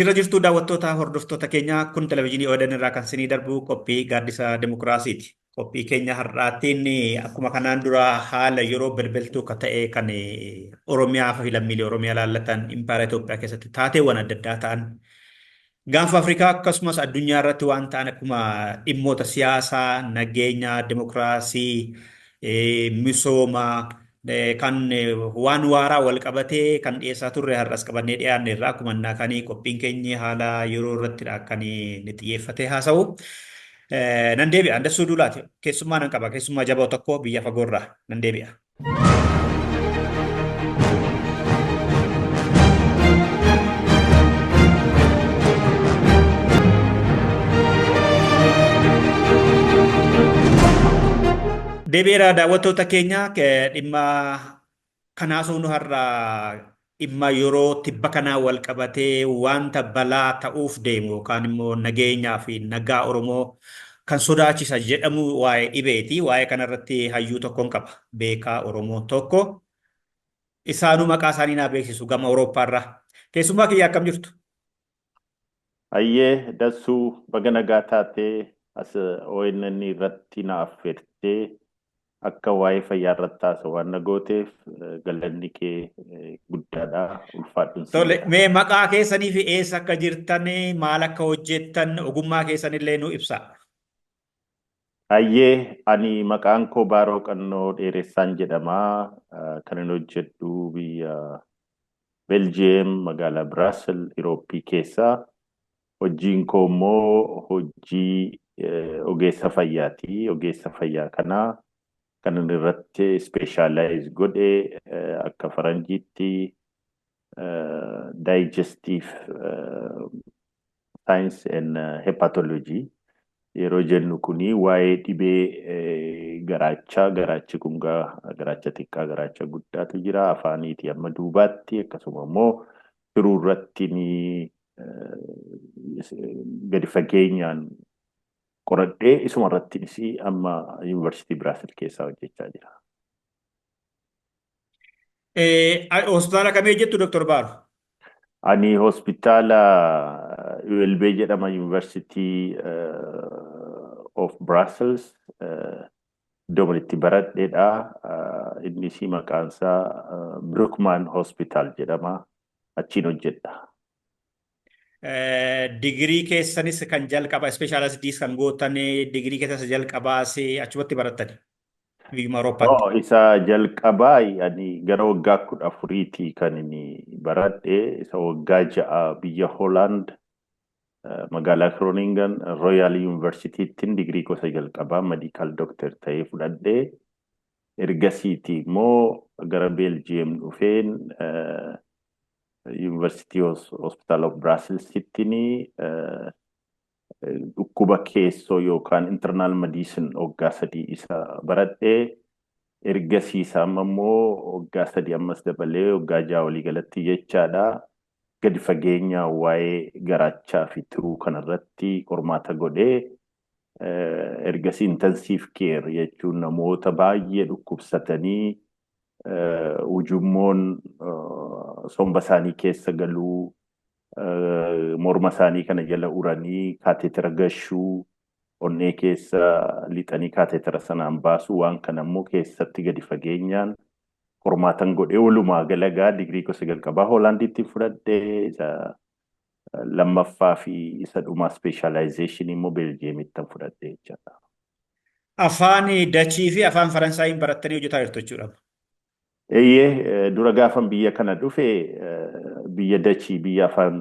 Jirra jirtuu daawwattoota hordoftoota keenya, kun televizyiinii ODN irraa kan sinii darbu qophii Gaaddisa Dimokiraasiiti. Qophii keenya har'aatiin akkuma kanaan dura haala yeroo belbeltuu akka ta'e kan Oromiyaa fi lammiilee Oromiyaa laallatan, impaayera Itoophiyaa keessatti taateewwan adda addaa ta'an, gaanfa Afrikaa akkasumas addunyaa irratti waan ta'an, akkuma dhimmoota siyaasaa, nageenyaa, dimokiraasii, misoomaa kan waan waaraa wal qabatee kan dhiyeessaa turre har'as qabannee dhiyaanne irraa akkuma innaa kanii qophiin keenyi haala yeroo irrattidha kan inni xiyyeeffatee haasa'u. Nan deebi'a. Andassuu Duulaati. Keessummaa nan qaba. Keessummaa jabaa tokko biyya fagoorraa nan deebi'a. Deebi'eera daawwattoota keenya. Dhimma kan haasofnu har'a dhimma yeroo tibba kanaa wal qabatee wanta balaa ta'uuf deemu yookaan immoo nageenyaa fi nagaa Oromoo kan sodaachisa jedhamu waa'ee dhibeeti. Waa'ee kanarratti hayyuu tokkoon qaba. Beekaa Oromoo tokko. Isaanuu maqaa isaanii naa beeksisu gama Awurooppaarraa. Keessummaa kiyya, akkam jirtu? Hayyee Dassuu, baga nagaa taatee as ONN irratti na affeertee akka waa'ee fayyaa irratti haasa'u waan na gooteef galanni kee guddaadha, ulfaadhuun siin Tole, jedha. mee maqaa keessanii fi eessa akka jirtan, maal akka hojjettan, ogummaa keessanillee nu ibsaa. Hayyee, ani maqaan koo Baaroo Qannoo Dheeressaan jedhama. Kan inni hojjedhu biyya Belgium, magaalaa Brussels, Irooppii keessa. Hojiin koo immoo hojii ogeessa fayyaati. Ogeessa fayyaa kana kan inni irratti specialize godhe akka faranjiitti digestive science and hepatology yeroo jennu, kuni waa'ee dhibee garaachaa. Garaachi kun garaacha xiqqaa, garaacha guddaatu jira, afaaniiti amma duubaatti, akkasuma immoo tiruu irratti ni gadi fageenyaan qoradhee isuma irrattinis amma Yuunivarsiitii Biraazil keessaa hojjechaa jira. Hospitaala kamii jettu, Dr. Baaru? Ani hospitaala ULB jedhama, University of Brussels, iddoo itti baradheedha. Innis maqaan isaa Brookman Hospital jedhama. Achiin hojjedha. Digirii keessanis kan jalqaba specialistiis kan gootan, digirii keessas jalqabaas achumatti barattani biyyuma Awurooppaatti? Oh, isa jalqabaa ani gara waggaa 14ti kan inni baradhe. Isa waggaa 6 biyya Holland, magaalaa Groningen, Royal Universityttiin digirii gosa jalqabaa medical doctor ta'ee fudhadhe. Ergasiiti immoo gara Belgium dhufeen University Hospital of Brusselsittiin dhukkuba keessoo yookaan internal medicine waggaa 3 isa baradhee, ergasii amma immoo waggaa 3 ammas dabalee waggaa 6 walii galatti jechaadha. Gadi fageenya waa'ee garaachaa fi tiruu kanarratti qormaata godhee, ergasii intensive care jechuun namoota baay'ee dhukkubsatanii ujummoon somba isaanii keessa galuu, morma isaanii kana jala uranii kaateetera gashuu, onnee keessa lixanii kaateetera sanaan baasuu, waan kana immoo keessatti gadi fageenyaan qormaatan godhee, walumaa galagaa digirii gosa jalqabaa Hoolaandiitti fudhadhee, isa lammaffaa fi isa dhumaa specialization immoo Beeljeemittan fudhadhe jechaadha. Afaan Dachii fi afaan Faransaayiin barattanii hojjetaa jirtu jechuudha. Eeyyee, dura gaafan biyya kana dhufe biyya Dachii, biyya afaan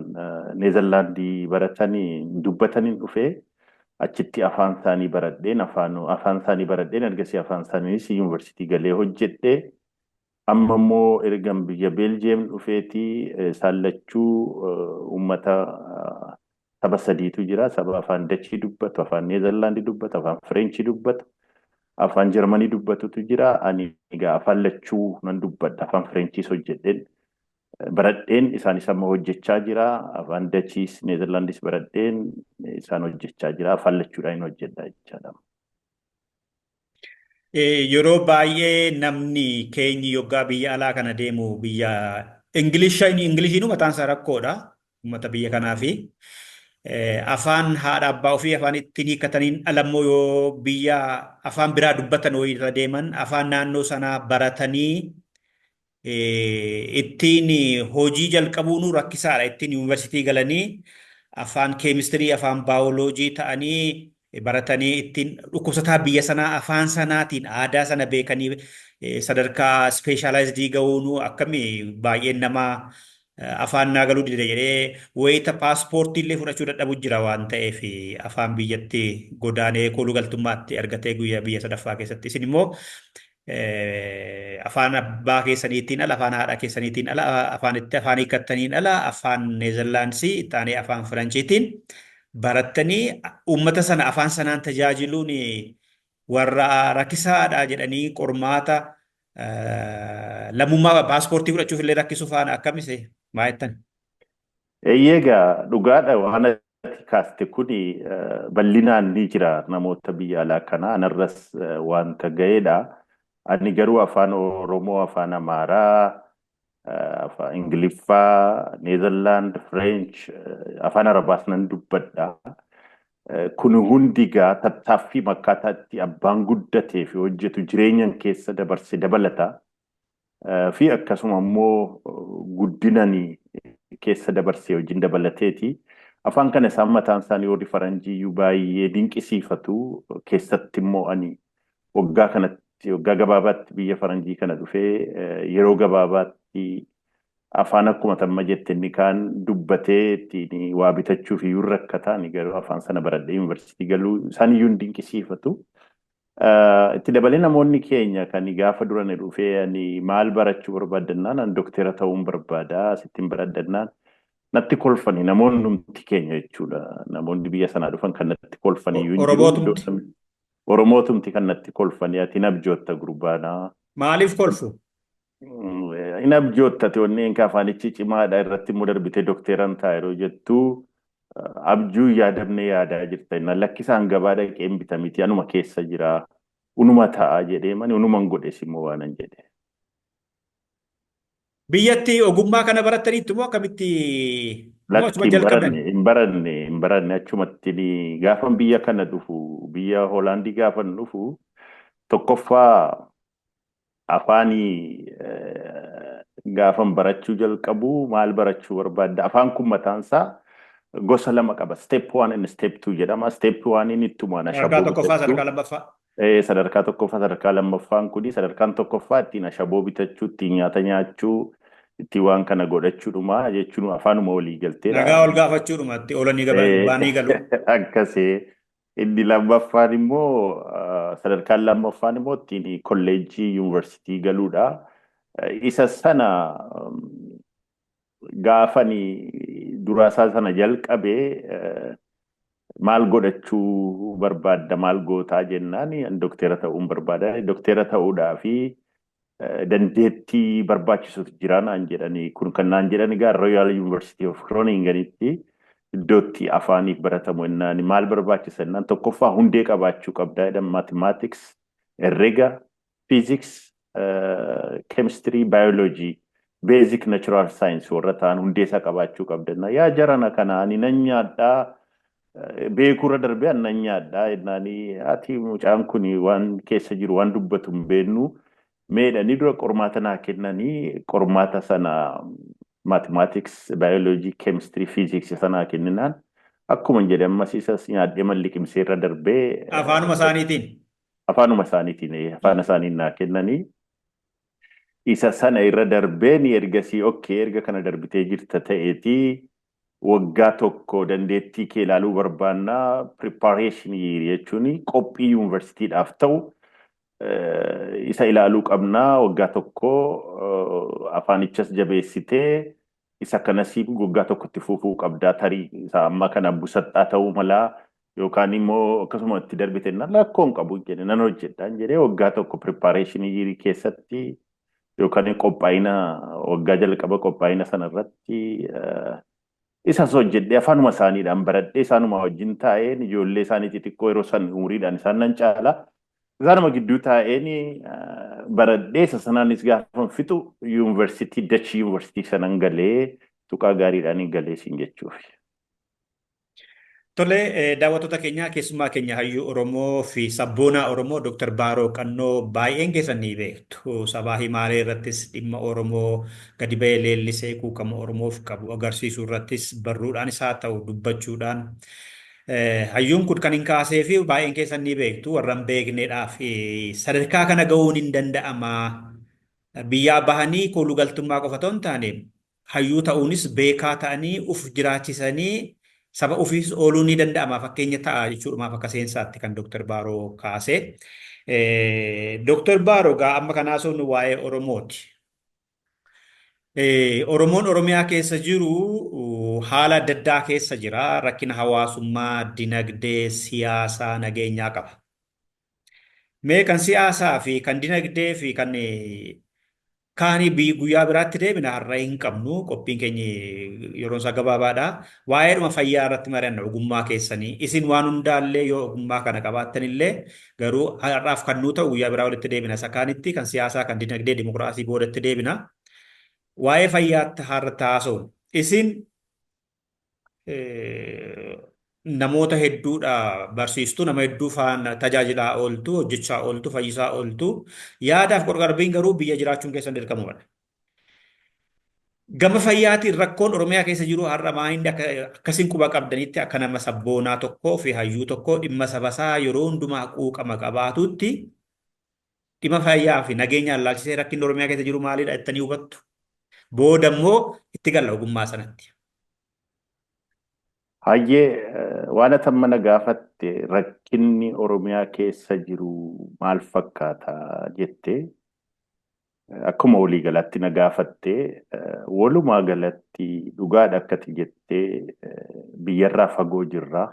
Neezerlaandii baratanii dubbataniin dhufe. Achitti afaan isaanii baradheen, afaan isaanii baradheen, ergasii afaan isaaniinis yuunivarsiitii galee hojjedhe. Amma immoo ergan biyya Beeljeem dhufeeti isaan lachuu, uummata saba sadiitu jira. Saba afaan Dachii dubbatu, afaan Neezerlaandii dubbatu, afaan Fireenchii dubbatu, afaan Jarmanii dubbatutu jira. Ani egaa afaan lachuu nan dubbadha. Afaan Fireenchiis hojjedheen baradheen isaanis amma hojjechaa jira. Afaan Dachiis Neezerlaandis baradheen isaan hojjechaa jira. Afaan lachuudhaan hojjedha jechaadha. Yeroo baay'ee namni keenyi yoggaa biyya alaa kana deemu biyya Ingilishiinuu mataan isaa rakkoodha. Uummata biyya kanaa fi afaan haadha abbaa ofii afaan ittiin hiikkataniin alammoo yoo biyya afaan biraa dubbatan wayii deeman, afaan naannoo sanaa baratanii ittiin hojii jalqabuun rakkisaadha. Ittiin yuunivarsiitii galanii afaan keemistirii, afaan baayoloojii ta'anii baratanii ittiin dhukkubsataa biyya sanaa afaan sanaatiin aadaa sana beekanii sadarkaa specialized ga'uun akkamii baay'een namaa afaan naa galuu dide jedhee wayita paaspoortii illee fudhachuu dadhabu jira waan ta'eef, afaan biyyatti godaanee kooluu galtummaatti argatee guyyaa biyya sadaffaa keessatti. Isin immoo afaan abbaa keessaniitiin ala, afaan haadha keessaniitiin ala, afaan itti afaan hiikkattaniin ala, afaan Neezerlaansii itti afaan Faranjiitiin barattanii uummata sana afaan sanaan tajaajiluun warra rakkisaadha jedhanii qormaata lammummaa paaspoortii fudhachuuf illee rakkisu faana akkamise maa jettan? Egaa dhugaadha, waan ati kaaste kuni bal'inaan ni jira namoota biyya alaa kana, anarras wanta ga'eedha. Ani garuu afaan Oromoo, afaan Amaaraa, afaan Ingiliffaa, Neezerlaand, French, afaan Arabaas nan dubbadha. Kun hundi gaa tattaaffii akkaataa itti abbaan guddatee fi hojjetu jireenyan keessa dabarse dabalata. Fi akkasuma immoo guddinanii keessa dabarsee wajjin dabalateeti. Afaan kana isaan mataan isaanii warri faranjiiyyuu baay'ee dinqisiifatu. Keessatti immoo ani waggaa kanatti, waggaa gabaabaatti biyya faranjii kana dhufee yeroo gabaabaatti afaan akkuma tamma jette inni kaan dubbatee ittiin waa bitachuuf iyyuu rakkataa, ani garuu afaan sana baradhee yuunivarsiitii galuu isaan iyyuu hin dinqisiifatu. Itti dabalee namoonni keenya kan gaafa durani dhufee ani maal barachuu barbaaddannaan, ani dokteera ta'uun barbaada sittiin baradhannaan natti kolfani namoonni numti keenya jechuudha. Namoonni biyya sanaa dhufan kan natti kolfanii iyyuu hin jiru. Oromootumti. Oromootumti kan natti kolfanii, ati hin abjootta gurbaanaa. Maaliif kolfu? Hin abjootta, onneen ka afaanichi cimaadha, irratti immoo darbitee dokteeran ta'a yeroo jettu abjuu yaadamne yaadaa jirta. Inni lakkisaan gabaa dhaqee hin bita miti, anuma keessa jira. Unuma ta'a jedhee mani unuman godhes immoo waanan jedhe. Biyyatti ogummaa kana barattaniitti moo akkamitti moo Lakki achuma hin jalqabdan? baranne, hin baranne, hin baranne. Achumatti gaafan biyya kana dhufu, biyya Hoolaandii gaafan dhufu, tokkoffaa afaanii gaafan barachuu jalqabu maal barachuu barbaadda, afaan kun mataansaa gosa lama qaba, step one and step two jedhama. Step one inni ittumaan Sadarkaa ashaboo tokkoffaa, bitachuu. Sadarkaa lammaffaa. Sadarkaa tokkoffaa, sadarkaa lammaffaan kuni, sadarkaan tokkoffaa ittiin ashaboo bitachuu, ittiin nyaata nyaachuu, ittiin waan kana godhachuudhuma jechuun afaanuma walii galteedha. Nagaa ol gaafachuudhuma itti oolanii baanii galu. Akkasii. Inni lammaffaan immoo, sadarkaan lammaffaan immoo ittiin kolleejjii yuunivarsiitii galuudha. Isa sana gaafani duraasaa sana jalqabee maal godhachuu barbaadda, maal gootaa jennaan, dokteera ta'uun barbaada. Dokteera ta'uudhaa fi dandeettii barbaachisutu jira naan jedhanii. Kun kan naan jedhan egaa Royal University of Groninganitti iddootti afaaniif baratamu jennaan, maal barbaachisa jennaan, tokkoffaa hundee qabaachuu qabdaa jedhan: mathematics, herrega, physics, chemistry, biology, basic natural science warra ta'an hundee isaa qabaachuu qabda. Yaa jarana kana ani nan nyaadhaa, beekurra darbee ani nan nyaadhaa jennaanii, ati mucaan kun waan keessa jiru waan dubbatu hin beeknu meedhanii dura qormaata naa kennanii. Qormaata sana mathematics, biology, chemistry, physics sanaa kenninaan akkuma jedhe ammas isas nyaadhee malliqimsee irra darbee. Afaanuma isaaniitiin. Afaanuma isaaniitiin, afaan isaaniin naa kennanii. Isa sana irra darbeen ergasii, okay, erga kana darbitee jirta ta'eetii waggaa tokko dandeettii kee ilaaluu barbaannaa, preparation jechuun qophii yuunivarsiitiidhaaf ta'u isa ilaaluu qabnaa, waggaa tokko afaanichas jabeessitee isa kanasii waggaa tokkotti fufuu qabdaa, tarii isa amma kana busaxxaa ta'uu malaa yookaan immoo akkasuma itti darbite nan lakkoon qabu jedhe, nan hojjedhaan jedhee waggaa tokko preparation keessatti yookaan qophaa'ina waggaa jalqaba qophaa'ina sana irratti isas hojjedhee afaanuma isaaniidhaan baradhee isaanuma wajjin taa'een, ijoollee isaanii xixiqqoo yeroo san umuriidhaan isaan nan caala. Isaanuma gidduu taa'een baradhee isa sanaanis gaafa fixu yuunivarsiitii Dutch yuunivarsiitii sanan galee. Tuqaa gaariidhaan hin galeessin jechuuf. Tole, daawwattoota keenya, keessummaa keenya hayyuu Oromoo fi sabboonaa Oromoo Dr. Baaroo Qannoo baay'een keessan ni beektu. Sabaa himaalee irrattis dhimma Oromoo gadi ba'ee leellisee quuqama Oromoof qabu agarsiisuu irrattis barruudhaan isaa ta'u dubbachuudhaan hayyuun kun kan hin kaasee fi baay'een keessan ni beektu, warra hin beekneedhaaf sadarkaa kana ga'uun hin danda'ama. Biyyaa bahanii kooluu galtummaa qofa otoo hin taane, hayyuu ta'uunis beekaa ta'anii uf jiraachisanii saba ofiis ooluun ni danda'ama, fakkeenya ta'a jechuudhumaaf akka seensaatti kan Dr. Baaroo kaase. Dr. Baaroo, gaa amma kanaa sun waa'ee Oromooti. Oromoon Oromiyaa keessa jiru haala adda addaa keessa jira. Rakkina hawaasummaa, dinagdee, siyaasaa, nageenyaa qaba. Mee kan siyaasaa fi kan dinagdee fi kan kaanii guyyaa biraatti deebina, har'a hin qabnu, qophiin keenya yeroon isaa gabaabaadha. Waa'eedhuma fayyaa irratti mari'anna ogummaa keessanii. Isin waan hundaallee yoo ogummaa kana qabaattanillee, garuu har'aaf kan nuu ta'u guyyaa biraa walitti deebina. Isa kaanitti, kan siyaasaa, kan dinagdee, dimokiraasii boodatti deebina. Waa'ee fayyaatti har'atti haasa'u. Isin namoota hedduudha barsiistuu, nama hedduu faana tajaajilaa ooltu, hojjechaa ooltu, fayyisaa ooltu. Yaadaaf qorqarbiin garuu biyya jiraachuun keessan dirqamumadha. Gama fayyaatiin rakkoon Oromiyaa keessa jiru har'a maa inni akkasiin quba qabdanitti, akka nama sabboonaa tokkoo fi hayyuu tokkoo dhimma sabasaa yeroo hundumaa quuqama qabaatutti, dhimma fayyaa fi nageenyaan laalchisee rakkinni Oromiyaa keessa jiru maalidha jettanii hubattu? Booda immoo itti galla ogummaa sanatti. Hayyee, waan ati amma na gaafatte, rakkinni Oromiyaa keessa jiru maal fakkaata jettee akkuma waliigalaatti na gaafatte, walumaa galatti dhugaadha akkati jettee, biyyarraa fagoo jirra.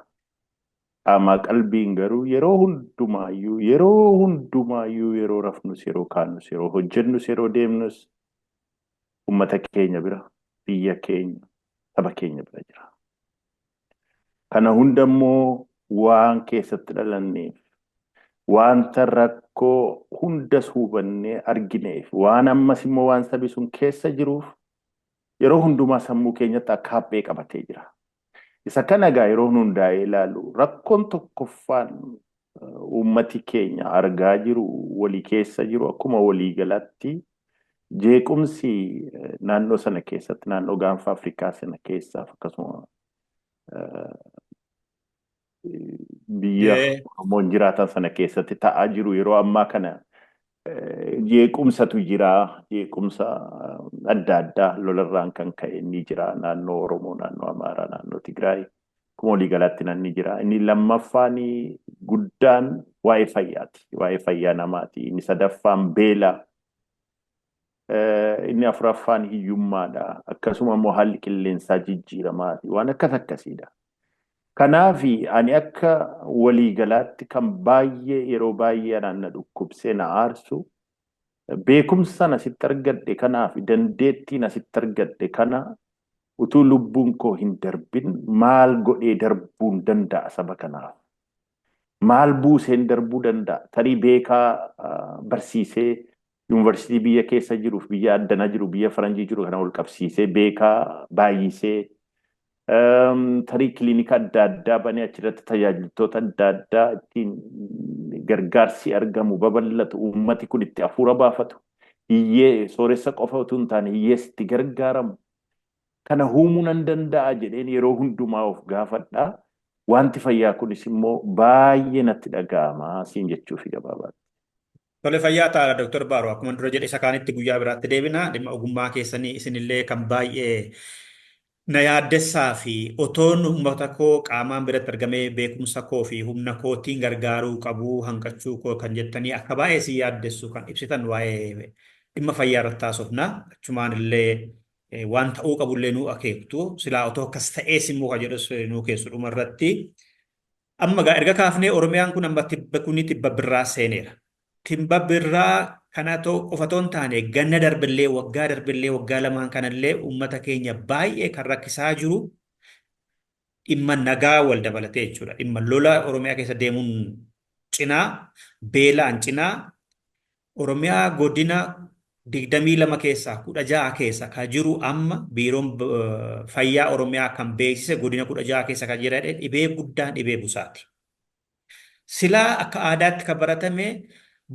Qaamaa qalbiin garuu yeroo hundumaayyuu, yeroo hundumaayyuu, yeroo rafnus, yeroo kaanus, yeroo hojjennus, yeroo deemnus uummata keenya bira, biyya keenya, saba keenya bira jira. Kana hunda immoo waan keessatti dhalanneef, wanta rakkoo hundas hubannee argineef, waan ammas immoo waan sabi sun keessa jiruuf yeroo hundumaa sammuu keenyatti akka haphee qabatee jira. Isa kana egaa yeroo hundaa'ee ilaalu, rakkoon tokkoffaan uummati keenya argaa jiru, walii keessa jiru, akkuma waliigalatti jeequmsi naannoo sana keessatti, naannoo Gaanfa Afrikaa sana keessaaf akkasuma biyya Oromoon jiraatan sana keessatti ta'aa jiru, yeroo ammaa kana jeequmsatu jira. Jeequmsa adda addaa lolarraan kan ka'e ni jira naannoo Oromoo, naannoo Amaaraa, naannoo Tigraay, akkuma waliigalaatti ni jira. Inni lammaffaan guddaan waa'ee fayyaati, waa'ee fayyaa namaati. Inni sadaffaan beela. Inni afuraffaan hiyyummaadha. Akkasuma immoo haalli qilleensaa jijjiiramaati. Waan akkas akkasiidha. Kanaaf ani akka waliigalaatti kan baay'ee yeroo baay'ee anaan na dhukkubsee na aarsu, beekumsa asitti argadhe kanaaf dandeettiin asitti argadhe kana utuu lubbuun koo hin darbin maal godhee darbuun danda'a saba kanaaf? Maal buuseen darbuu danda'a? Tarii beekaa barsiisee, yuunivarsiitii biyya keessa jiruuf biyya addanaa jiru, biyya faranjii jiru kana ol qabsiisee, beekaa baay'isee, tarii kiliinika adda addaa banee achirratti tajaajiltoota adda addaa ittiin gargaarsi argamu babal'atu, uummati kun itti hafuura baafatu, hiyyee sooressa qofa utuu hin taane hiyyeessi itti gargaaramu kana uumuu nan danda'a jedheen yeroo hundumaa of gaafadha. Wanti fayyaa kunis immoo baay'ee natti dhaga'ama siin jechuufi gabaabaatti. Tole, fayyaa ta'a Dr. Baaroo. Akkuma dura jedhe, isa kaanitti guyyaa biraatti deebina. Dhimma ogummaa keessanii isinillee kan baay'ee na yaaddessaa fi otoon uummata koo qaamaan biratti argamee beekumsa koo fi humna kootiin gargaaruu qabu hanqachuu koo kan jettanii akka baay'ee si yaaddessu kan ibsitan waa'ee dhimma fayyaa irratti haasofna. Achumaan illee waan ta'uu qabullee nuu akeektu. Silaa otoo akkas ta'ees immoo kan jedhus nuu keessu dhuma irratti. Amma egaa erga kaafnee, Oromiyaan kun amma tibba kuni tibba birraa seeneera. Tibba birraa kana qofa otoo hin taane, ganna darbillee, waggaa darbillee, waggaa lamaan kanallee uummata keenya baay'ee kan rakkisaa jiru dhimma nagaa wal dabalatee jechuudha. Dhimma lola Oromiyaa keessa deemuun cinaa, beelaan cinaa, Oromiyaa godina 22 keessaa 16 keessa kan jiru amma biiroon fayyaa Oromiyaa kan beeksise godina 16 keessa kan jira dhibee guddaan dhibee busaati. Silaa akka aadaatti kan baratame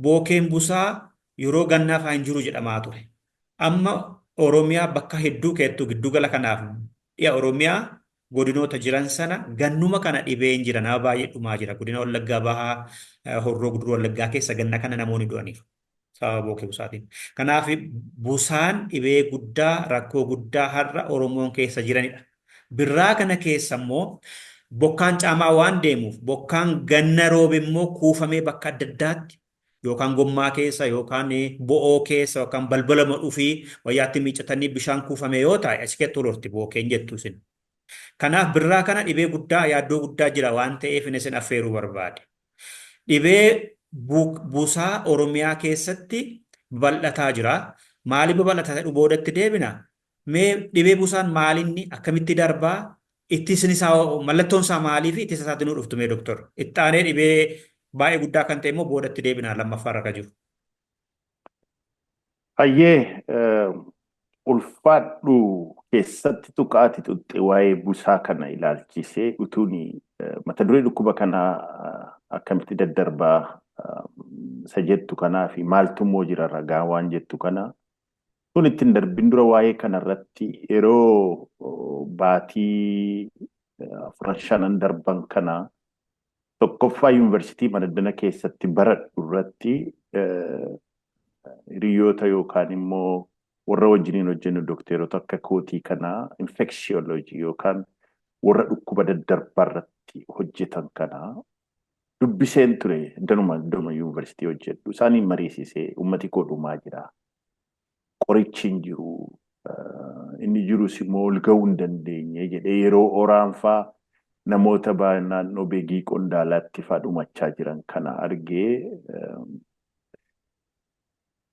bookeen busaa yeroo gannaa fa'aa hin jiru jedhamaa ture. Amma Oromiyaa bakka hedduu keessattuu giddugala kanaaf dhiya Oromiyaa godinoota jiran sana gannuma kana dhibeen jira, nama baay'ee dhumaa jira. Godina Wallaggaa Bahaa, Horroo Guduruu Wallaggaa keessa ganna kana namoonni du'aniiru sababa bookee busaatiin. Kanaaf busaan dhibee guddaa, rakkoo guddaa har'a Oromoon keessa jiranidha. Birraa kana keessa immoo bokkaan caamaa waan deemuuf bokkaan ganna roobe immoo kuufamee bakka adda addaatti yookaan gommaa keessa yookaan bo'oo keessa yookaan balbala dhufii wayyaatti miiccatanii bishaan kuufame yoo ta'e achi keessatti ol horti bookeen jettu isin. Kanaaf birraa kana dhibee guddaa, yaaddoo guddaa jira waan ta'eef inni isin affeeruu barbaade. Dhibee busaa Oromiyaa keessatti babal'ataa jira. Maaliif babal'ataa jedhu boodatti deebina. Mee dhibee busaan maalinni, akkamitti darbaa, ittisni isaa, mallattoon isaa maalii fi ittisa isaatti nu dhuftu mee doktor? Itti aanee dhibee baay'ee guddaa kan ta'e immoo boodatti deebina, lammaffaa irra kan jiru. Hayyee, ulfaadhu. Keessatti tuqaati tuqxe waa'ee busaa kana ilaalchisee utuun mata duree dhukkuba kanaa akkamitti daddarbaa isa jettu kanaa fi maaltu immoo jira ragaa waan jettu kana tun ittiin darbin dura, waa'ee kanarratti yeroo baatii afran shanan darban kana tokkoffaa yuunivarsiitii manaddana keessatti baradhu irratti hiriyoota yookaan immoo warra wajjiniin hojjennu, dokteerota akka kootii kanaa infectiology yookaan warra dhukkuba daddarbaa irratti hojjetan kanaa dubbiseen ture. Danuma iddoma yuunivarsiitii hojjedhu isaaniin mariisisee, ummati koo dhumaa jira. Qorichi hin jiru. Inni jirus immoo ol ga'uu hin dandeenye jedhee, yeroo oraanfaa namoota naannoo Beegii Qondaalaatti faa dhumachaa jiran kana argee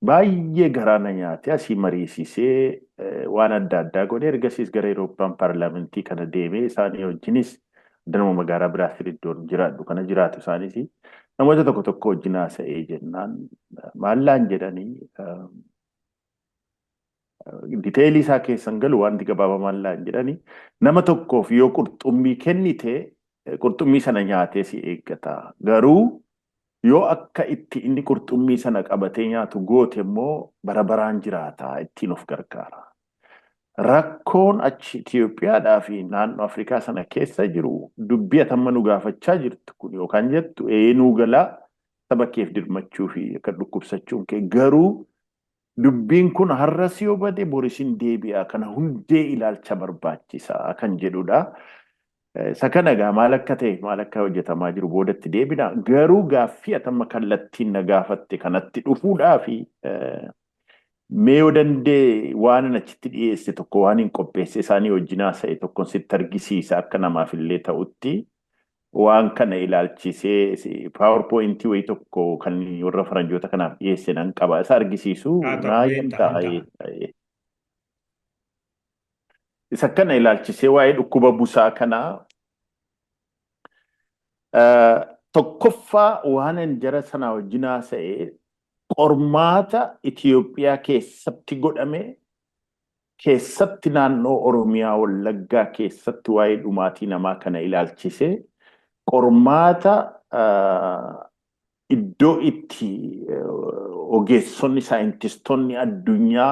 baay'ee garaa na nyaate. Asii mariisisee waan adda addaa godhe. Ergasiis gara Eurooppaan paarlaamentii kana deemee isaanii wajjinis, danuma magaalaa Biraasil iddoon jiraadhu kana jiraatu, isaanis namoota tokko tokko wajjin haasa'ee jennaan maallaan jedhanii, detailii isaa keessan galu, wanti gabaabaa maallaan jedhanii, nama tokkoof yoo qurxummii kennite qurxummii sana nyaatee si eeggata, garuu yoo akka itti inni qurxummii sana qabatee nyaatu goote immoo bara baraan jiraata, ittiin of gargaara. Rakkoon achi Itoophiyaadhaa fi naannoo Afrikaa sana keessa jiru dubbii atamma nu gaafachaa jirtu kun yookaan jettu eenuu galaa saba keef dirmachuu fi akka dhukkubsachuun kee, garuu dubbiin kun har'as yoo bade boris hin deebi'a, kana hundee ilaalcha barbaachisaa kan jedhudha. Isa kana egaa maal akka ta'e, maal akka hojjetamaa jiru boodatti deebina. Garuu gaaffii atamma kallattiin na gaafatte kanatti dhufuudhaa fi mee yoo dandee waan achitti dhiyeesse tokko, waan hin qopheesse isaanii wajjin haasa'e tokkon sitti argisiisa, akka namaaf illee ta'utti waan kana ilaalchisee PowerPointii wayii tokko kan warra faranjoota kanaaf dhiyeesse nan qaba. Isa argisiisu naa ta'a. Isa kana ilaalchisee waa'ee dhukkuba busaa kanaa tokkoffaa waan jara sanaa wajjin haasa'e, qormaata Itoophiyaa keessatti godhame keessatti naannoo Oromiyaa Wallaggaa keessatti waa'ee dhumaatii namaa kana ilaalchisee qormaata iddoo itti ogeessonni saayintistoonni addunyaa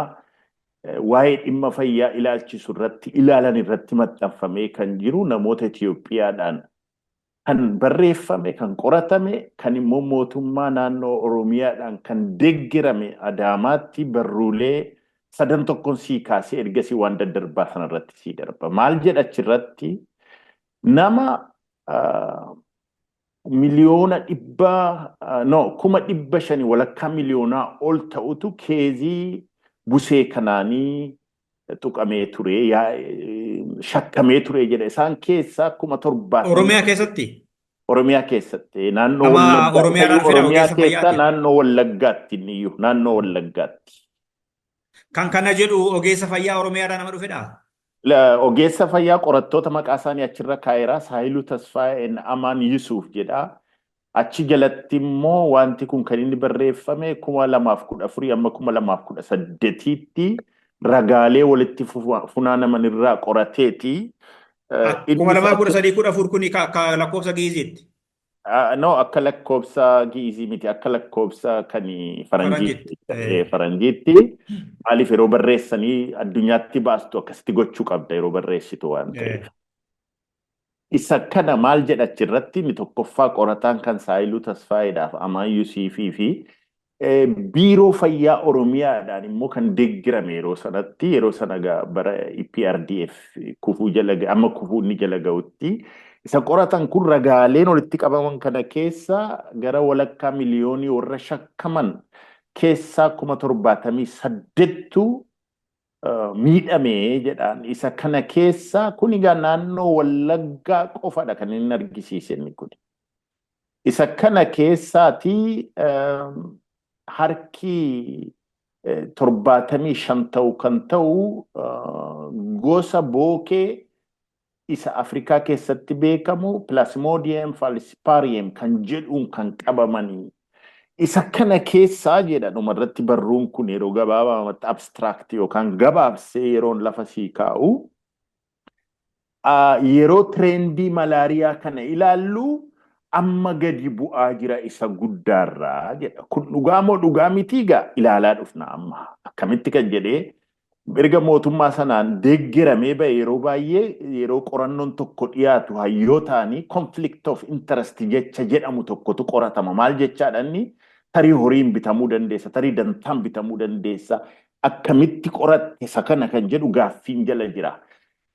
waa'ee dhimma fayyaa ilaalchisu irratti ilaalan irratti maxxanfamee kan jiru, namoota Itoophiyaadhaan kan barreeffame, kan qoratame, kan immoo mootummaa naannoo Oromiyaadhaan kan deeggarame, Adaamaatti barruulee sadan tokkoon sii kaasee ergasii waan daddarbaa sanarratti sii darba. Maal jedha achirratti? Nama 100,000,000, no, 500,000, walakkaa miliyoonaa ol ta'utu caseii busee kanaanii tuqamee ture, shakkamee ture jedha. Isaan keessaa 70,000. Oromiyaa keessatti? Oromiyaa keessatti, naannoo Wallaggaa, Oromiyaa keessaa naannoo Wallaggaatti, inni iyyuu naannoo Wallaggaatti. Kan kana jedhu ogeessa fayyaa Oromiyaadhaa nama dhufedhaa? Ogeessa fayyaa qorattoota maqaa isaanii achirra kaa'eera. Saayiluu Tasfaayee, Amaan Yusuuf jedha. Achi jalatti immoo wanti kun kan inni barreeffame 2014 amma 2018tti ragaalee walitti funaanaman irraa qorateeti. 2013 14 kuni akka lakkoofsa Gi'iziitti. No, akka lakkoofsa Gi'izii miti, akka lakkoofsa kan faranjiitti. Faranjiitti. Maaliif yeroo barreessanii addunyaatti baastu akkasitti gochuu qabda yeroo barreessitu waan ta'eef. Isa kana maal jedha achirratti? Inni tokkoffaa qorataan kan Saayiluu Tasfaayeedhaaf Amaan Yusiifii fi Biiroo Fayyaa Oromiyaadhaan immoo kan deeggarame yeroo sanatti, yeroo sana bara EPRDF kufuu jala, amma kufuu inni jala ga'utti isa qoratan kun, ragaaleen walitti qabaman kana keessa gara walakkaa miliyoonii warra shakkaman keessaa 78,000tu miidhame jedhaan. Isa kana keessa kun egaa naannoo Wallaggaa qofadha kan inni argisiise inni kun. Isa kana keessaati harki 75 ta'u kan ta'u gosa bookee isa Afrikaa keessatti beekamu Plasmodium falciparum kan jedhuun kan qabamanii. Isa kana keessaa jedha dhumarratti barruun kun, yeroo gabaabamatti abstract yookaan gabaabsee yeroon lafa sii kaa'u. Yeroo trendii malaariyaa kana ilaallu amma gadi bu'aa jira isa guddaarraa jedha. Kun dhugaa moo dhugaa mitii gaa ilaalaa dhufna amma. Akkamitti kan jedhee erga mootummaa sanaan deeggaramee ba'e, yeroo baay'ee yeroo qorannoon tokko dhiyaatu hayyoo ta'anii conflict of interest jecha jedhamu tokkotu qoratama. Maal jechaadha inni? Tarii horiin bitamuu dandeessa, tarii dantaan bitamuu dandeessa. Akkamitti qoratte isa kana kan jedhu gaaffiin jala jira.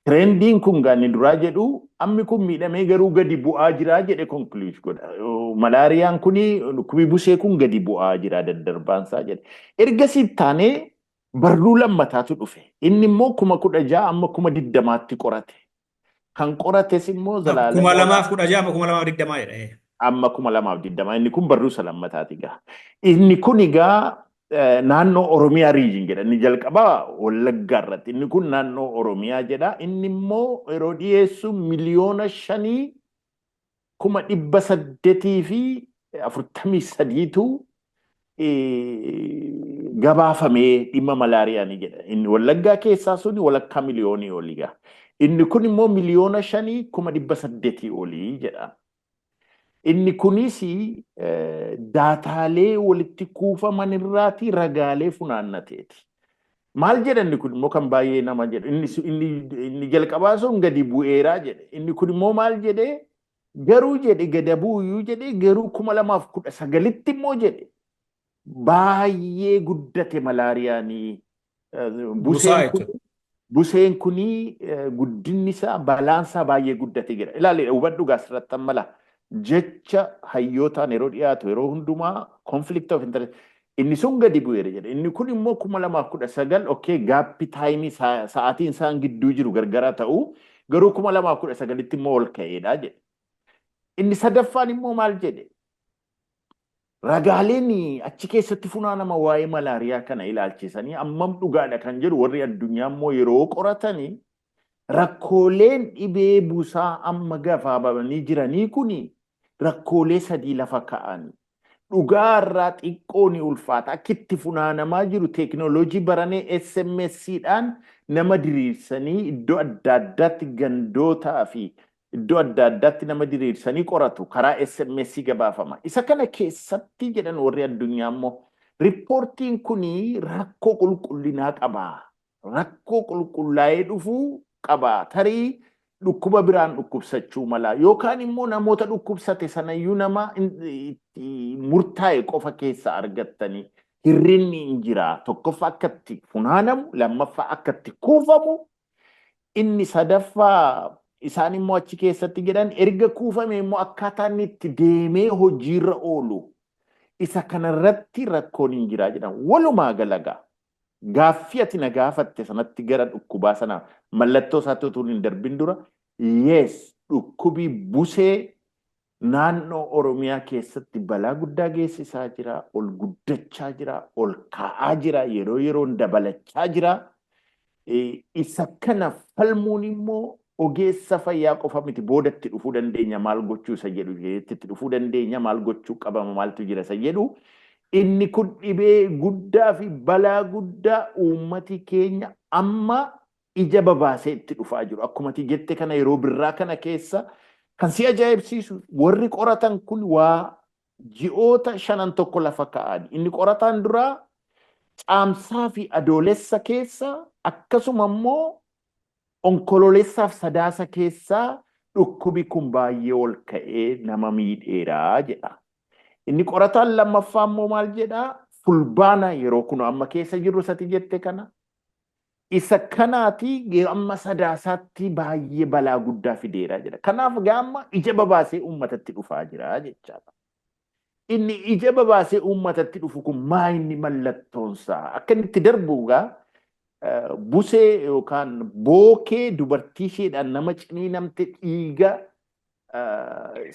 Trendiin kun gaanni duraa jedhu ammi kun miidhamee garuu gadi bu'aa jira jedhe conclude godha. Malaariyaan kuni, dhukkubi busee kun gadi bu'aa jira daddarbaansaa jedhe. Ergasii taanee barruu lammataatu dhufe. Inni immoo 16,000 amma 20,000tti qorate. Kan qorates immoo Zalaalam. 2016 amma 2020 jedha. Amma 2020, inni kun barruu isa lammataati egaa. Inni kun egaa naannoo Oromiyaa region jedha. Inni jalqabaa Wallaggaa irratti. Inni kun naannoo Oromiyaa jedha. Inni immoo yeroo dhiyeessu 5,843,000tu gabaafamee dhimma malaariyaa ni jedha. Inni Wallaggaa keessaa suni walakkaa miliyoonii olii gaa. Inni kun immoo 5,800,000 olii jedha. Inni kunis daataalee walitti kuufaman irraati ragaalee funaannateeti. Maal jedha inni kun immoo kan baay'ee nama jedhu? Inni jalqabaa sun gadi bu'eeraa jedhe. Inni kun immoo maal jedhee? Garuu jedhe, gada bu'uyyuu jedhe, garuu 2019tti immoo jedhe baay'ee guddate malaariyaanii. Busaa jechuudha. Buseen kunii guddinni isaa, balaan isaa baay'ee guddate jira. Ilaali, hubadhu gaa asirratti mala jecha hayyootaan yeroo dhiyaatu yeroo hundumaa conflict of interest. Inni sun gadi bu'eera jedhe. Inni kun immoo 2019, okay, gap timeii sa'aatiin isaan gidduu jiru gargara ta'u, garuu 2019tti immoo ol ka'eedha jedhe. Inni sadaffaan immoo maal jedhe? Ragaaleen achi keessatti funaanama waa'ee malaariyaa kana ilaalchisanii ammam dhugaadha kan jedhu warri addunyaa immoo yeroo qoratanii, rakkooleen dhibee busaa amma gabaabamanii jiranii kuni rakkoolee sadii lafa ka'anii. Dhugaa irraa xiqqoo ni ulfaata. Akka itti funaanamaa jiru teekinooloojii baranee SMS-dhaan nama diriirsanii iddoo adda addaatti, gandootaa fi iddoo adda addaatti nama diriirsanii qoratu, karaa SMS gabaafama. Isa kana keessatti jedhan warri addunyaa immoo reportiin kuni rakkoo qulqullinaa qaba. Rakkoo qulqullaa'ee dhufuu qaba. Tarii dhukkuba biraan dhukkubsachuu mala yookaan immoo namoota dhukkubsate sanayyuu nama murtaa'e qofa keessa argattanii hirrinni hin jira. Tokkoffaa akka itti funaanamu, lammaffaa akka itti kuufamu, inni sadaffaa isaan immoo achi keessatti jedhan erga kuufame immoo akkaataa inni itti deemee hojiirra oolu isa kanarratti rakkoon hin jiraa jedhan. Walumaa galagaa gaaffii ati na gaafatte sanatti gara dhukkubaa sana mallattoo isaatti utuu hin darbin dura, yes, dhukkubii busee naannoo Oromiyaa keessatti balaa guddaa geessisaa jira, ol guddachaa jira, ol ka'aa jira, yeroo yeroon dabalachaa jira. Isa kana falmuun immoo Ogeessa fayyaa qofa miti, boodatti dhufuu dandeenya, maal gochuu isa jedhu itti dhufuu dandeenya, maal gochuu qabama, maaltu jira isa jedhu. Inni kun dhibee guddaa fi balaa guddaa uummati keenya amma ija babaasee itti dhufaa jiru. Akkuma ati jette kana, yeroo birraa kana keessa kan si ajaa'ibsiisu, warri qoratan kun waa ji'oota shanan tokko lafa kaa'an. Inni qorataan duraa Caamsaa fi Adoolessa keessa, akkasuma immoo Onkoloolessaaf Sadaasa keessaa dhukkubi kun baay'ee ol ka'ee nama miidheeraa jedha. Inni qorataan lammaffaa immoo maal jedhaa? Fulbaana, yeroo kun amma keessa jirru sati jette kana. Isa kanaati amma Sadaasaatti baay'ee balaa guddaa fideeraa jedha. Kanaaf gaamma ija babaasee uummatatti dhufaa jira jechaadha. Inni ija babaasee uummatatti dhufu kun maa inni mallattoonsaa? Akka inni itti darbu egaa, busee yookaan bookee dubartii isheedhaan nama ciniinamte dhiiga.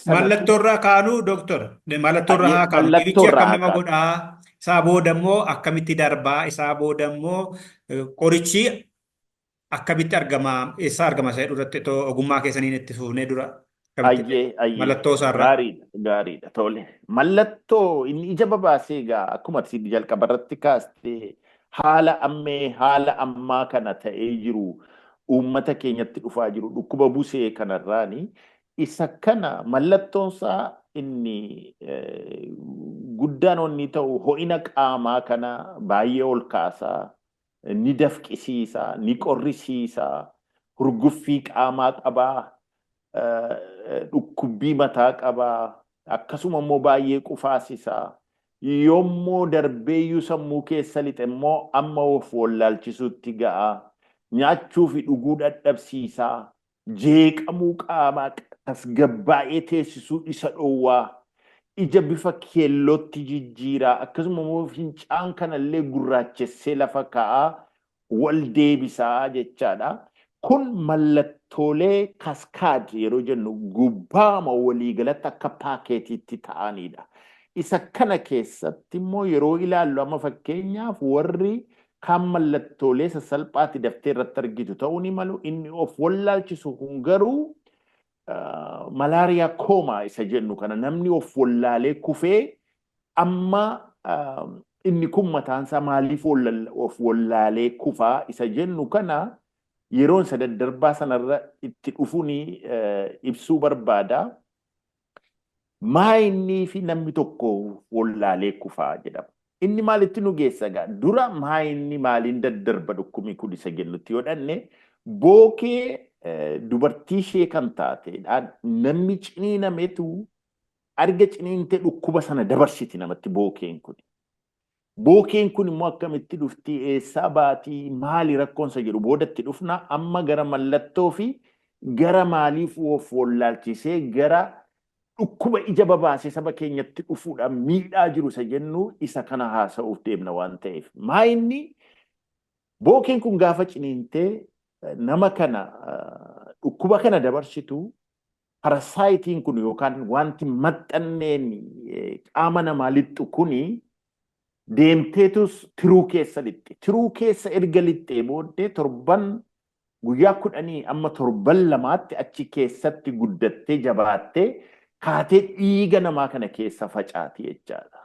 Mallattoo irraa kaanuu, dooktor. Mallattoo irraa haa kaanu. Dhibichi akkam nama godhaa? Isaa booda immoo akkamitti darbaa? Isaa booda immoo qorichi akkamitti argama? Eessaa argama isa jedhu irratti otoo ogummaa keessaniin itti fufnee dura. Ayyee, ayyee. Mallattoo isaarraa. Gaariidha, gaariidha, tole. Mallattoo inni ija babaasee egaa, akkuma ati jalqaba irratti kaaste, haala ammee haala ammaa kana ta'ee jiru, uummata keenyatti dhufaa jiru dhukkuba busee kanarraani, isa kana mallattoonsaa inni guddaan wanni ta'u ho'ina qaamaa kana baay'ee ol kaasaa, ni dafqisiisa, ni qorrisiisa, hurguffii qaamaa qabaa, dhukkubbii mataa qabaa, akkasuma immoo baay'ee qufaasisa. Yommuu darbeeyyuu sammuu keessa lixe immoo amma of wallaalchisuutti ga'a. Nyaachuu fi dhuguu dadhabsiisa. Jeeqamuu qaamaa, tasgabbaa'ee teessisuu isa dhowwaa. Ija bifa keellootti jijjiiraa, akkasuma immoo fincaan kanallee gurraachessee lafa kaa'aa wal deebisaa jechaadha. Kun mallattoolee cascade yeroo jennu gubbaama waliigalatti akka paakeetiitti ta'anidha. Isa kana keessatti immoo yeroo ilaallu, amma fakkeenyaaf warri kaan mallattoolee sassalphaatti daftee irratti argitu ta'uu ni malu. Inni of wallaalchisu kun garuu malaria coma isa jennu kana, namni of wallaalee kufee, amma inni kun mataansaa maaliif of wallaalee kufaa isa jennu kana yeroon isa daddarbaa sanarra itti dhufuun ibsuu barbaada. Maa inni fi namni tokko wallaalee kufaa jedhama? Inni maalitti nu geessa gaa? Dura maa inni maaliin daddarba dhukkubni kun isa jennutti yoo dhanne, bookee dubartii ishee kan taateedhaan namni ciniinametu arga ciniintee dhukkuba sana dabarsiti namatti bookeen kun. Bookeen kun immoo akkamitti dhufti, eessaa baatii, maali rakkoonsa jedhu boodatti dhufna. Amma gara mallattoo fi gara maaliif of wallaalchisee gara dhukkuba ija babaasee saba keenyatti dhufuudhaan miidhaa jiru isa jennu isa kana haasa'uuf deemna waan ta'eef. Maa inni bookeen kun gaafa ciniintee nama kana dhukkuba kana dabarsitu, parasaayitiin kun yookaan wanti maxxanneen qaama namaa lixxu kuni deemteetus tiruu keessa lixxi. Tiruu keessa erga lixxee booddee torban guyyaa 10 amma torban 2tti achi keessatti guddattee jabaattee kaatee dhiiga namaa kana keessa facaati jechaadha.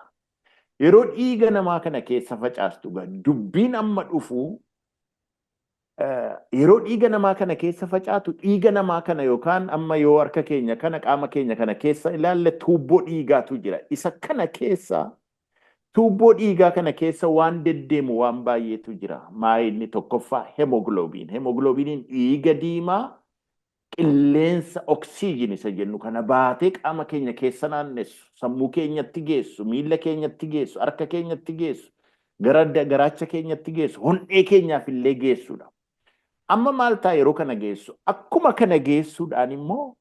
Yeroo dhiiga namaa kana keessa facaastu, dubbiin amma dhufu, yeroo dhiiga namaa kana keessa facaatu, dhiiga namaa kana yookaan amma yoo harka keenya kana, qaama keenya kana keessa ilaalle, tuubboo dhiigaatu jira. Isa kana keessa, tuubboo dhiigaa kana keessa waan deddeemu waan baay'eetu jira. Maa inni tokkoffaa hemogloobiin. Hemogloobiiniin dhiiga diimaa qilleensa oksiijin isa jennu kana baatee qaama keenya keessa naannessu, sammuu keenyatti geessu, miilla keenyatti geessu, harka keenyatti geessu, gara garaacha keenyatti geessu, hondhee keenyaaf illee geessudha. Amma maal ta'a yeroo kana geessu? Akkuma kana geessuudhaan immoo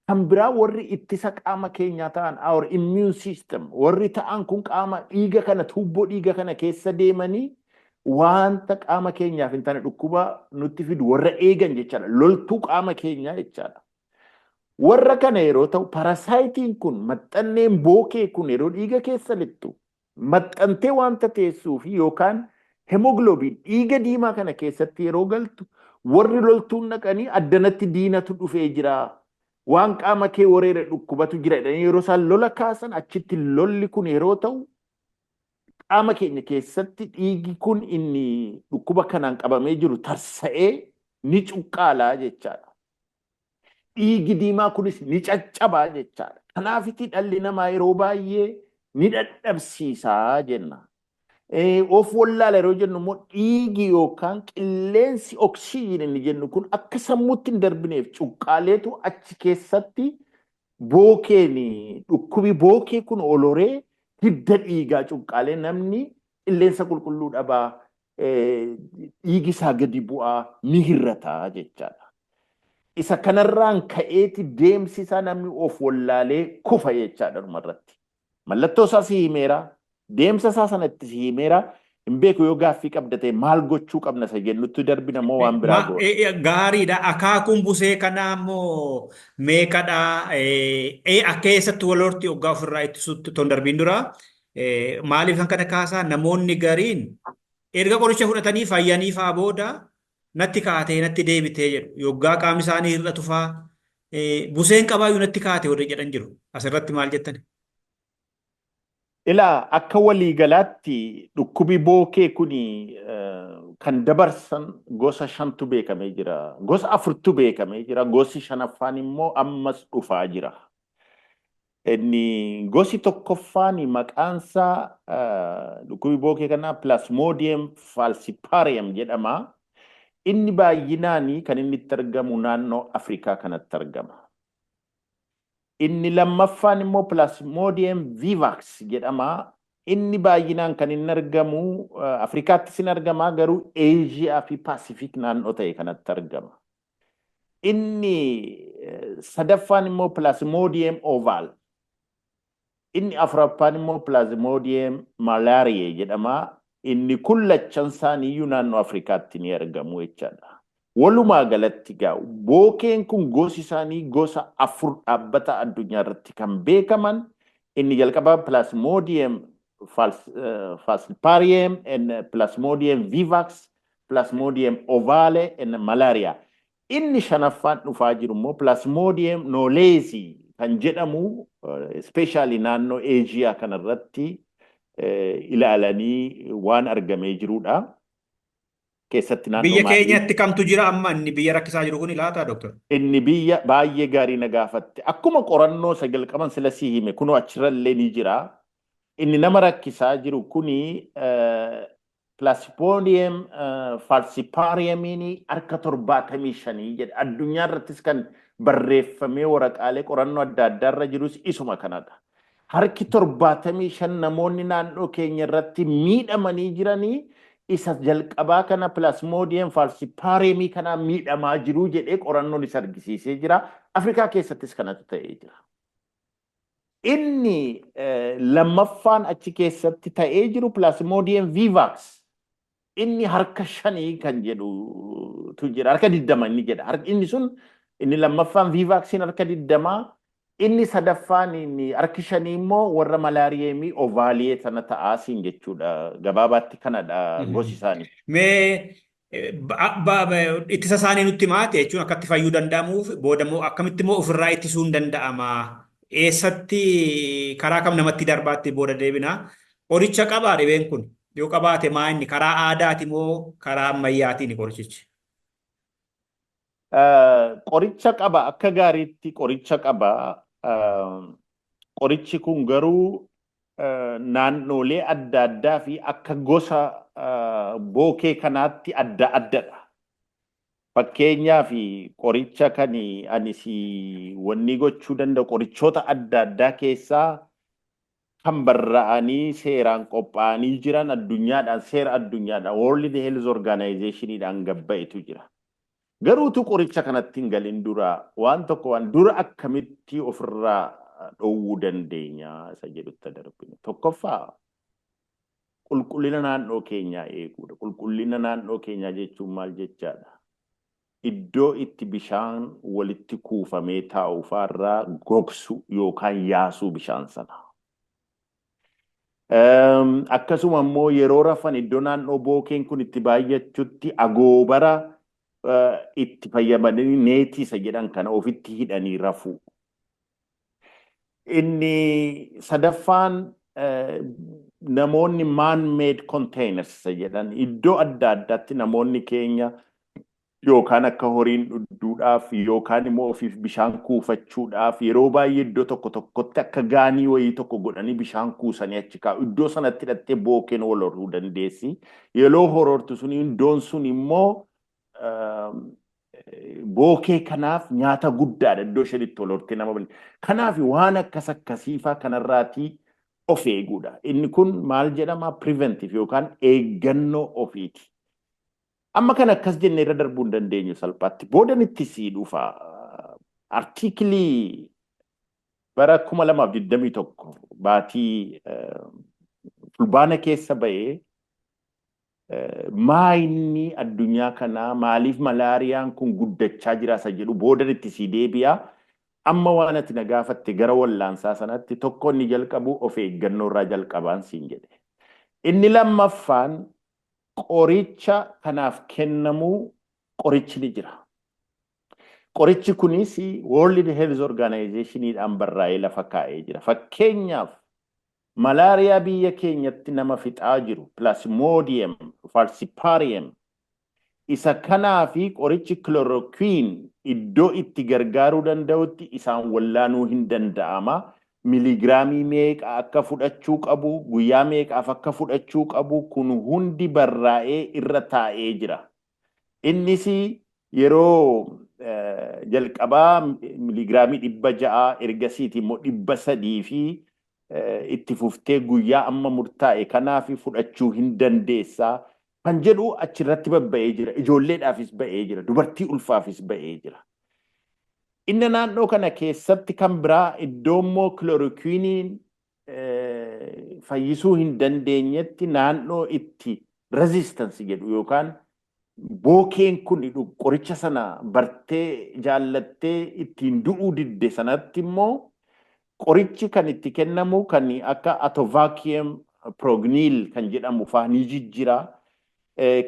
kan biraa warri ittisa qaama keenyaa ta'an, our immune system warri ta'an kun, qaama dhiiga kana, tuubboo dhiiga kana keessa deemanii wanta qaama keenyaaf hin taane, dhukkuba nutti fidu warra eegan jechaadha. Loltuu qaama keenyaa jechaadha. Warra kana yeroo ta'u, parasaayitiin kun, maxxanneen bookee kun yeroo dhiiga keessa lixxu maxxantee wanta teessuu fi yookaan hemogloobiin dhiiga diimaa kana keessatti yeroo galtu Warri loltuun dhaqanii addanatti diinatu dhufee jira. Waan qaama kee wareere dhukkubatu jira jedhanii yeroo isaan lola kaasan, achitti lolli kun yeroo ta'u, qaama keenya keessatti dhiigi kun inni dhukkuba kanaan qabamee jiru tarsa'ee ni cuqqaalaa jechaadha. Dhiigi diimaa kunis ni caccabaa jechaadha. Kanaafiti dhalli namaa yeroo baay'ee ni dadhabsiisaa jenna. Of wallaala yeroo jennu immoo, dhiigi yookaan qilleensi oksijiin inni jennu kun akka sammuutti hin darbineef cuqqaaleetu achi keessatti bookeen dhukkubi bookee kun oloree hidda dhiigaa cuqqaalee, namni qilleensa qulqulluu dhabaa, dhiigi isaa gadi bu'aa, ni hirrataa jechaadha. Isa kanarraan ka'eeti deemsi isaa namni of wallaalee kufa jechaadha dhumarratti. Mallattoo isaa si himeera. Deemsa isaa sanatti si himeera. Hin beeku, yoo gaaffii qabda ta'e maal gochuu qabna isa jennutti darbina moo waan biraa goona? Gaariidha. Akaakuun busee kanaa immoo meeqadha? Akka eessatti wal horti hoggaa ofirraa ittisuutti otoo hin darbiin dura, maaliif kan kana kaasaa, namoonni gariin erga qoricha fudhatanii fayyanii faa booda natti kaatee natti deebitee jedhu. Yoggaa qaamni isaanii hir'atu faa buseen qabaayyuu natti kaate warri jedhan jiru. Asirratti maal jettani? Ilaa, akka waliigalaatti dhukkubi bookee kuni kan dabarsan gosa shantu beekamee jira. Gosa afurtu beekamee jira. Gosi shanaffaan immoo ammas dhufaa jira. Inni gosi tokkoffaan maqaansaa dhukkubi bookee kanaa Plasmodium falciparum jedhama. Inni baay'inaan kan inni itti argamu naannoo Afrikaa kanatti argama. Inni lammaffaan immoo Plasmodium vivax jedhama. Inni baay'inaan kan inni argamu Afrikaattis ni argama, garuu Eeshiyaa fi Paasifik naannoo ta'e kanatti argama. Inni sadaffaan immoo Plasmodium ovale. Inni afuraffaan immoo Plasmodium malariae jedhama. Inni kun lachan isaaniiyyuu naannoo Afrikaatti ni argamu jechaadha. Walumaa galatti gaa bookeen kun gosi isaanii gosa afur dhaabbata addunyaa irratti kan beekaman. Inni jalqabaa Plasmodium falciparum and Plasmodium vivax, Plasmodium ovale and malaria. Inni shanaffaan dhufaa jiru immoo Plasmodium knowlesi kan jedhamu, especially naannoo Eeshiyaa kanarratti ilaalanii waan argamee jirudha. Keessatti naannoo Biyya keenyatti kamtu jira amma inni biyya rakkisaa jiru kun laata, Dooktar? Inni biyya baay'ee gaarii na gaafatte. Akkuma qorannoo isa jalqaban sila sii hime, kunoo achirrallee ni jira. Inni nama rakkisaa jiru kuni Plasmodium falciparumiin harka 75 jedha. Addunyaa irrattis kan barreeffamee waraqaalee qorannoo adda addaa irra jirus isuma kanadha. Harki 75 namoonni naannoo keenya irratti miidhamanii jiranii isa jalqabaa kana Plasmodium falciparumii kanaan miidhamaa jiru jedhee qorannoon isa argisiisee jira. Afrikaa keessattis kanatu ta'ee jira. Inni lammaffaan achi keessatti ta'ee jiru Plasmodium vivax. Inni harka shanii kan jedhutu jira. Harka 20 inni jedha. Inni sun, inni lammaffaan vivaxiin harka 20. Inni sadaffaan, inni harki shanii immoo warra malariae ovale sana ta'aasiin jechuudha. Gabaabaatti kanadha gosi isaanii. Mee ittisa isaanii nutti maate jechuun akkatti fayyuu danda'amuuf booda immoo akkamitti immoo ofirraa ittisuun danda'ama? Eessatti, karaa kam namatti darbaatti booda deebina. Qoricha qabaa dhibeen kun? Yoo qabaate maa inni, karaa aadaati moo karaa ammayyaatiin qorichichi? Qoricha qaba, akka gaariitti qoricha qaba. Qorichi kun garuu naannoolee adda addaa fi akka gosa bookee kanaatti adda addadha. Fakkeenyaaf, qoricha kan ani si wanni gochuu danda'u, qorichoota adda addaa keessaa kan barra'anii seeraan qophaa'anii jiran, addunyaadhaan, seera addunyaadhaan, World Health Organizationidhaan gabba'etu jira. Garuutu qoricha kanatti hin galin dura waan tokko, waan dura akkamitti ofirraa dhowwuu dandeenya isa jedhutti darbine. Tokkoffaa, qulqullina naannoo keenyaa eeguudha. Qulqullina naannoo keenyaa jechuun maal jechaadha? Iddoo itti bishaan walitti kuufamee taa'u faarraa gogsu yookaan yaasuu bishaan sana. Akkasuma immoo yeroo rafan iddoo naannoo bookeen kun itti baay'achutti agoobara Itti fayyadamanii neetii isa jedhan kana ofitti hidhanii rafuu. Inni sadaffaan, namoonni man-made containers isa jedhan iddoo adda addaatti namoonni keenya yookaan akka horiin dhudhuudhaaf yookaan immoo ofiif bishaan kuufachuudhaaf yeroo baay'ee iddoo tokko tokkotti akka gaanii wayii tokko godhanii bishaan kuusanii achi kaa'u. Iddoo sanatti hidhattee bookeen wal horuu dandeessi. Yeroo horortu sun iddoon sun immoo bookee kanaaf nyaata guddaadha, iddoo isheen itti wal hortee nama bal'i. Kanaaf waan akkas akkasiifaa kanarraatii of eeguudha. Inni kun maal jedhama? Preventive yookaan eeggannoo ofiiti. Amma kan akkas jennee irra darbuu hin dandeenyu salphaatti. Boodan itti sii dhufa. Artiikilii bara 2021 baatii Fulbaana keessa ba'ee, maa inni addunyaa kanaa maaliif malaariyaan kun guddachaa jira isa jedhu boodan itti sii deebi'a. Amma waan ati na gaafatte, gara wallaansaa sanatti, tokko inni jalqabu of eeggannoo irraa jalqabaan siin jedhe. Inni lammaffaan, qoricha kanaaf kennamuu, qorichi ni jira. Qorichi kunis World Health Organizationiidhaan barraa'ee lafa kaa'ee jira. Fakkeenyaaf, malaariyaa biyya keenyatti nama fixaa jiru, Plasmodium falciparum, isa kanaa fi qorichi chloroquine iddoo itti gargaaruu danda'utti isaan wallaanuu hin danda'ama. Miligiraamii meeqa akka fudhachuu qabu, guyyaa meeqaaf akka fudhachuu qabu, kun hundi barraa'ee irra taa'ee jira. Innis yeroo jalqabaa miligiraamii 600, ergasiiti immoo 300 fi itti fuftee guyyaa amma murtaa'e kanaaf fudhachuu hin dandeessaa kan jedhu achirratti babba'ee jira. Ijoolleedhaafis ba'ee jira. Dubartii ulfaafis ba'ee jira. Inni naannoo kana keessatti kan biraa, iddoo immoo chloroquineiin fayyisuu hin dandeenyetti, naannoo itti resistance jedhu yookaan bookeen kun qoricha sana bartee jaallattee ittiin du'uu didde sanatti immoo, qorichi kan itti kennamu kan akka atovaquone proguanil kan jedhamu faa ni jijjira.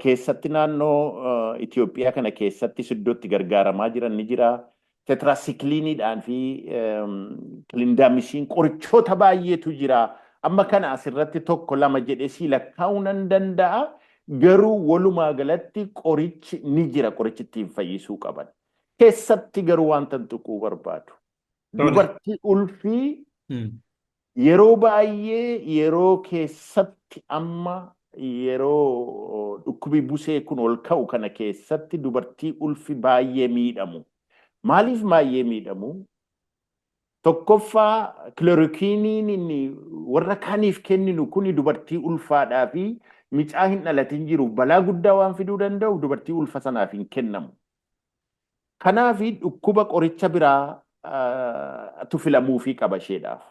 Keessatti naannoo Itoophiyaa kana keessattis iddootti gargaaramaa jiran ni jira. Tetracyclineiidhaan fi clindamycin, qorichoota baay'eetu jira. Amma kana asirratti tokko lama jedhee sii lakkaa'uu nan danda'a. Garuu walumaa galatti qorichi ni jira, qorichi ittiin fayyisuu qaban. Keessatti garuu wanta tuquu barbaadu. Dubartii ulfii yeroo baay'ee, yeroo keessatti amma yeroo dhukkubi busee kun ol ka'u kana keessatti, dubartii ulfi baay'ee miidhamu. Maaliif baay'ee miidhamu? Tokkoffaa, chloroquineiin inni warra kaaniif kenninu kuni dubartii ulfaadhaa fi micaa hin dhalatin jiru balaa guddaa waan fiduu danda'u dubartii ulfa sanaaf hin kennamu. Kanaaf dhukkuba qoricha biraa tu filamuufii qaba isheedhaaf.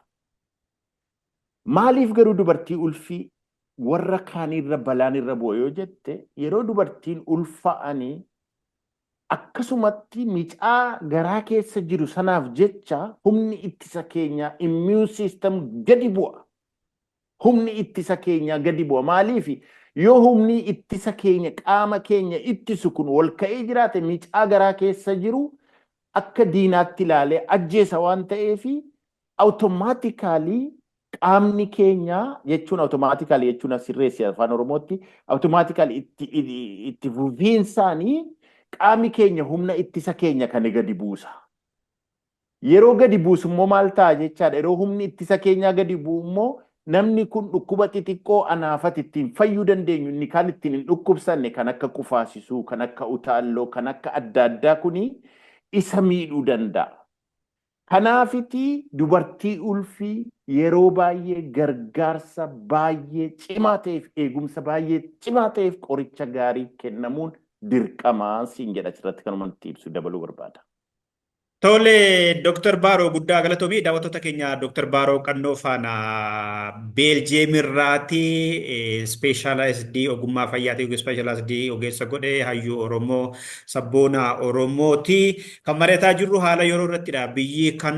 Maaliif garuu dubartii ulfii warra kaanirra balaan irra bu'a yoo jette, yeroo dubartiin ulfa'anii akkasumatti micaa garaa keessa jiru sanaaf jecha humni ittisa keenyaa, immune system, gadi bu'a. Humni ittisa keenyaa gadi bu'a. Maaliif? Yoo humni ittisa keenya, qaama keenya ittisu kun ol ka'ee jiraate, micaa garaa keessa jiru akka diinaatti ilaalee ajjeesa waan ta'eef, automatically qaamni keenya jechuun, automatically jechuun asirreessi afaan Oromootti, automatically itti fufiinsaanii qaamni keenya humna ittisa keenya kana gadi buusa. Yeroo gadi buusu immoo maal ta'a jechaadha? Yeroo humni ittisa keenyaa gadi bu'u immoo, namni kun dhukkuba xixiqqoo anaafati ittiin fayyuu dandeenyu, inni kaan ittiin hin dhukkubsanne, kan akka qufaasisuu, kan akka utaalloo, kan akka adda addaa kuni isa miidhuu danda'a. Kanaafiti dubartii ulfii yeroo baay'ee gargaarsa baay'ee cimaa ta'eef, eegumsa baay'ee cimaa ta'eef, qoricha gaarii kennamuun dirqamaa siin jedha. Asirratti kanuma itti ibsu dabaluu barbaada. Tole, Dr. Baaroo guddaa galatoomii daawwattoota keenya Dr. Baaroo Qannoo faana Beeljeem irraati speeshaalaayizidii ogummaa fayyaatii speeshaalaayizidii ogeessa godhee hayyuu Oromoo sabboona Oromooti. Kan mari'ataa jirru haala yeroo irrattidha. Biyyi kan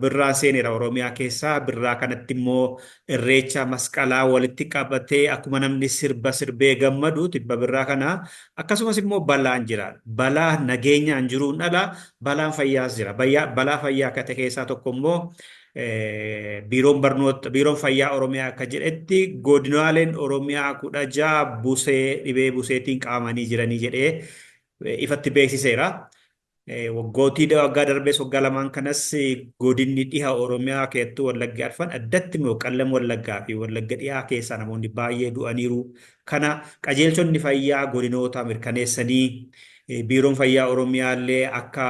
birraa seeneera Oromiyaa keessaa birraa kanatti immoo Irreecha masqalaa walitti qabatee akkuma namni sirba sirbee gammadu tibba birraa kana akkasumas immoo balaan jira. Balaa nageenyaan jiruun ala balaan fayyaas jira. Balaa fayyaa akka ta'e keessaa tokko immoo biiroon barnoota biiroon fayyaa Oromiyaa akka jedhetti godinaaleen Oromiyaa 16 busee dhibee buseetiin qabamanii jiranii jedhee ifatti beeksiseera. Waggootii waggaa darbees waggaa lamaan kanas godinni dhiha Oromiyaa keessattuu Wallagga Arfan addatti immoo Qallam Wallaggaa fi Wallagga dhihaa keessaa namoonni baay'ee du'aniiru. Kana qajeelchonni fayyaa godinoota mirkaneessanii biiroon fayyaa Oromiyaa illee akka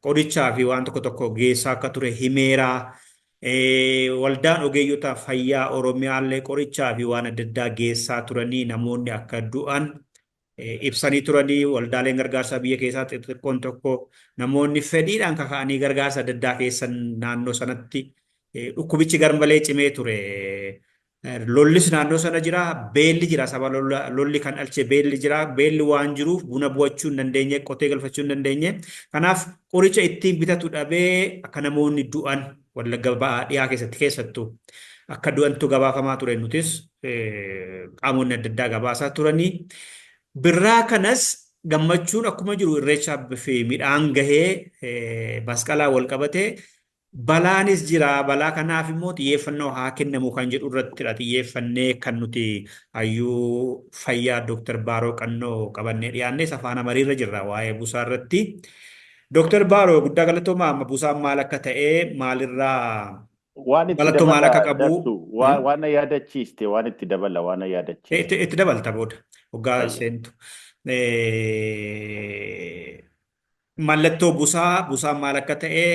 qorichaa fi waan tokko tokko geessaa akka ture himeera. Waldaan ogeeyyota fayyaa Oromiyaa illee qorichaa fi waan adda addaa geessaa turanii namoonni akka du'an ibsanii turanii waldaaleen gargaarsaa biyya keessaa xixiqqoon tokko namoonni fedhiidhaan kaka'anii gargaarsa adda addaa keessan naannoo sanatti dhukkubichi garmalee cimee ture. Lollis naannoo sana jira, beelli jira, saba lolli kan dhalche beelli jira, beelli waan jiruuf buna bu'achuu hin dandeenye, qotee galfachuu hin dandeenye. Kanaaf qoricha ittiin bitatu dhabee akka namoonni du'an Wallagga ba'aa dhiyaa keessatti keessattuu akka du'antu gabaafamaa ture nutis qaamonni adda addaa gabaasaa turanii. Birraa kanas gammachuun akkuma jiru irreechaa fi midhaan gahee masqalaa wal qabatee balaanis jira. Balaa kanaaf immoo xiyyeeffannoo haa kennamu kan jedhu irrattidha xiyyeeffannee kan nuti hayyuu fayyaa Dr. Baaroo Qannoo qabannee dhiyaanne afaan Amariirra jirra waa'ee busaa irratti. Dr. Baaroo guddaa galatoomaa amma busaan maal akka ta'e maalirraa Waan itti mallattoo maal dabala akka qabu darsu waan na yaadachiiste waan itti dabala waan na yaadachiiste. Itti dabalta booda waggaa Ayya. seentu. Mallattoo busaa busaan maal akka ta'e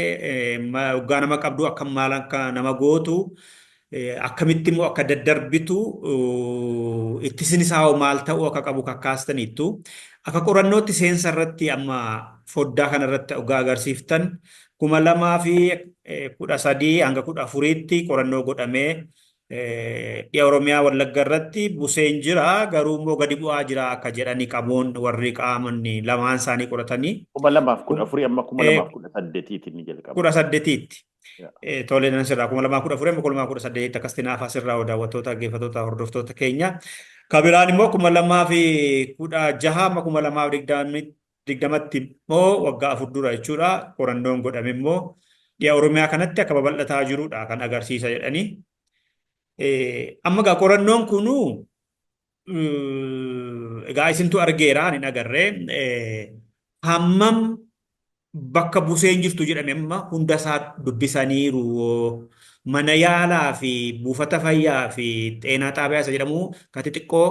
waggaa nama qabdu akkam maal akka nama gootu akkamitti immoo akka daddarbitu ittisni isaa hoo maal ta'uu akka qabu kakkaastaniittu. Akka qorannootti seensa irratti amma foddaa kana irratti ogaa agarsiiftan 2013 hanga 14tti qorannoo godhamee dhiha Oromiyaa Wallagga irratti buseen jira garuu immoo gadi bu'aa jira akka jedhani qamoon warri qaamonni lamaan isaanii qoratanii. 2014 amma 2018tti ni jalqaba. 18tti. Tole nan sirraa 2014 amma 2018 akkasitti naaf asirraa daawwattoota dhaggeeffattoota hordoftoota keenya. Kabiraan immoo 2016 amma 2020tti immoo waggaa 4 dura jechuudha qorannoon godhame immoo dhiha Oromiyaa kanatti akka babal'ataa jirudha kan agarsiisa jedhanii. Amma egaa qorannoon kunuu egaa isintu argeera ani hin agarree hammam bakka buseen jirtu jedhame amma hunda isaa dubbisaniiru mana yaalaa fi buufata fayyaa fi xeenaa xaabiyaa isa jedhamu kan xixiqqoo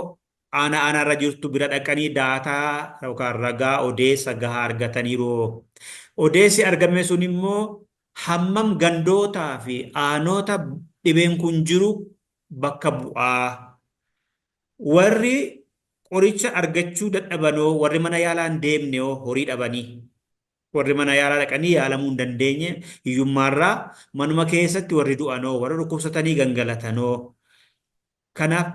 aanaa aanaarra jirtu bira dhaqanii daataa yookaan ragaa odeessa gahaa argataniiru. Odeessi argame sun immoo hammam gandootaa fi aanoota dhibeen kun jiru bakka bu'aa. Warri qoricha argachuu dadhabanoo warri mana yaalaa hin deemnehoo horii dhabanii. Warri mana yaalaa dhaqanii yaalamuu hin dandeenye hiyyummaarraa manuma keessatti warri du'anoo warri dhukkubsatanii gangalatanoo. Kanaaf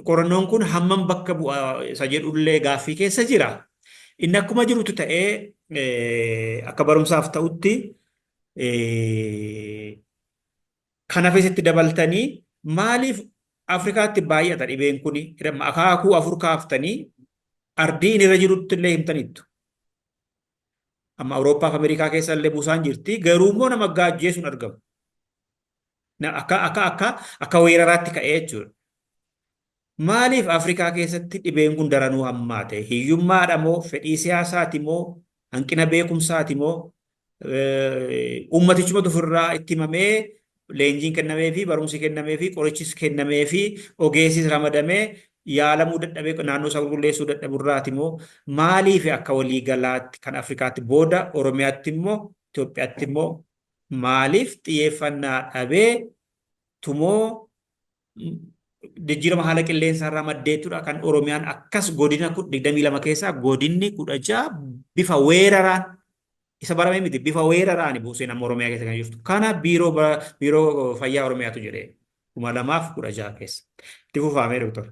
qorannoon kun hammam bakka bu'a isa jedhullee gaaffii keessa jira. Inni akkuma jirutu ta'ee akka barumsaaf ta'utti Kan hafes itti dabaltanii maaliif Afrikaatti baay'ata dhibeen kuni akaakuu 4 kaaftanii ardii inni irra jirutti illee himtaniittu. Amma Awurooppaa fi Ameerikaa keessa illee busaan jirti garuu immoo nama gaajjeesuun argamu. Akka akka akka akka weeraraatti ka'ee jechuudha. Maaliif Afrikaa keessatti dhibeen kun daranuu hammaate? Hiyyummaadha moo fedhii siyaasaati moo hanqina beekumsaati moo uummatichumatu ofirraa itti himamee leenjiin kennamee fi barumsi kennamee fi qorichis kennamee fi ogeessis ramadamee yaalamuu dadhabee naannoo isaa qulqulleessuu dadhaburraati moo maaliif akka waliigalaatti kan Afrikaatti booda Oromiyaatti immoo Itoophiyaatti immoo maaliif xiyyeeffannaa dhabee tumoo jijjiirama haala qilleensaa irraa maddeetudha kan Oromiyaan akkas godina 22 keessaa godinni 16 bifa weeraraan Isa baramee miti, bifa weeraraani buuseen amma Oromiyaa keessa kan jirtu. Kana biiroo fayyaa Oromiyaatu jedhee 2016 keessa. Itti fufaamee, doktor.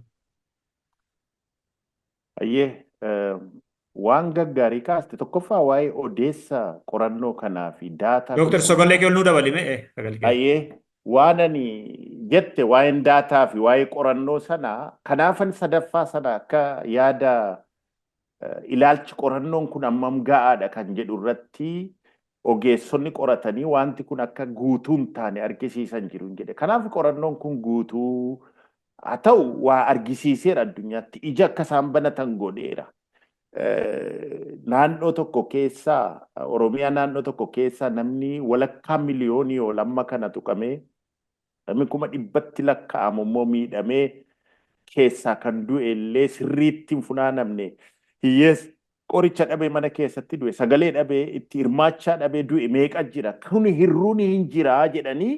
Ayyee, waan gaggaarii kaaste. Tokkoffaa, waa'ee odeessa qorannoo kanaa fi daataa. Dooktar, sagalee kee ol nuu dabalime sagalee kee. Ayyee, waan ani jette waa'een daataa fi waa'ee qorannoo sanaa, kanaafan sadaffaa sana akka yaada ilaalchi qorannoon kun ammam ga'aadha kan jedhu irratti ogeessonni qoratanii wanti kun akka guutuu hin taane argisiisan jiru hin jedhe. Kanaaf qorannoon kun guutuu haa ta'u, waa argisiiseera, addunyaatti ija akka isaan banatan godheera. Naannoo tokko keessaa, Oromiyaa naannoo tokko keessaa, namni walakkaa miliyoonii ol amma kana tuqamee, namni 100,000tti lakkaa'amu immoo miidhamee, keessaa kan du'e illee sirriitti hin funaanamne, hiyyeessa qoricha dhabee mana keessatti du'e, sagalee dhabee, itti hirmaachaa dhabee du'e meeqa jira. Kun hirruun hin jiraa jedhanii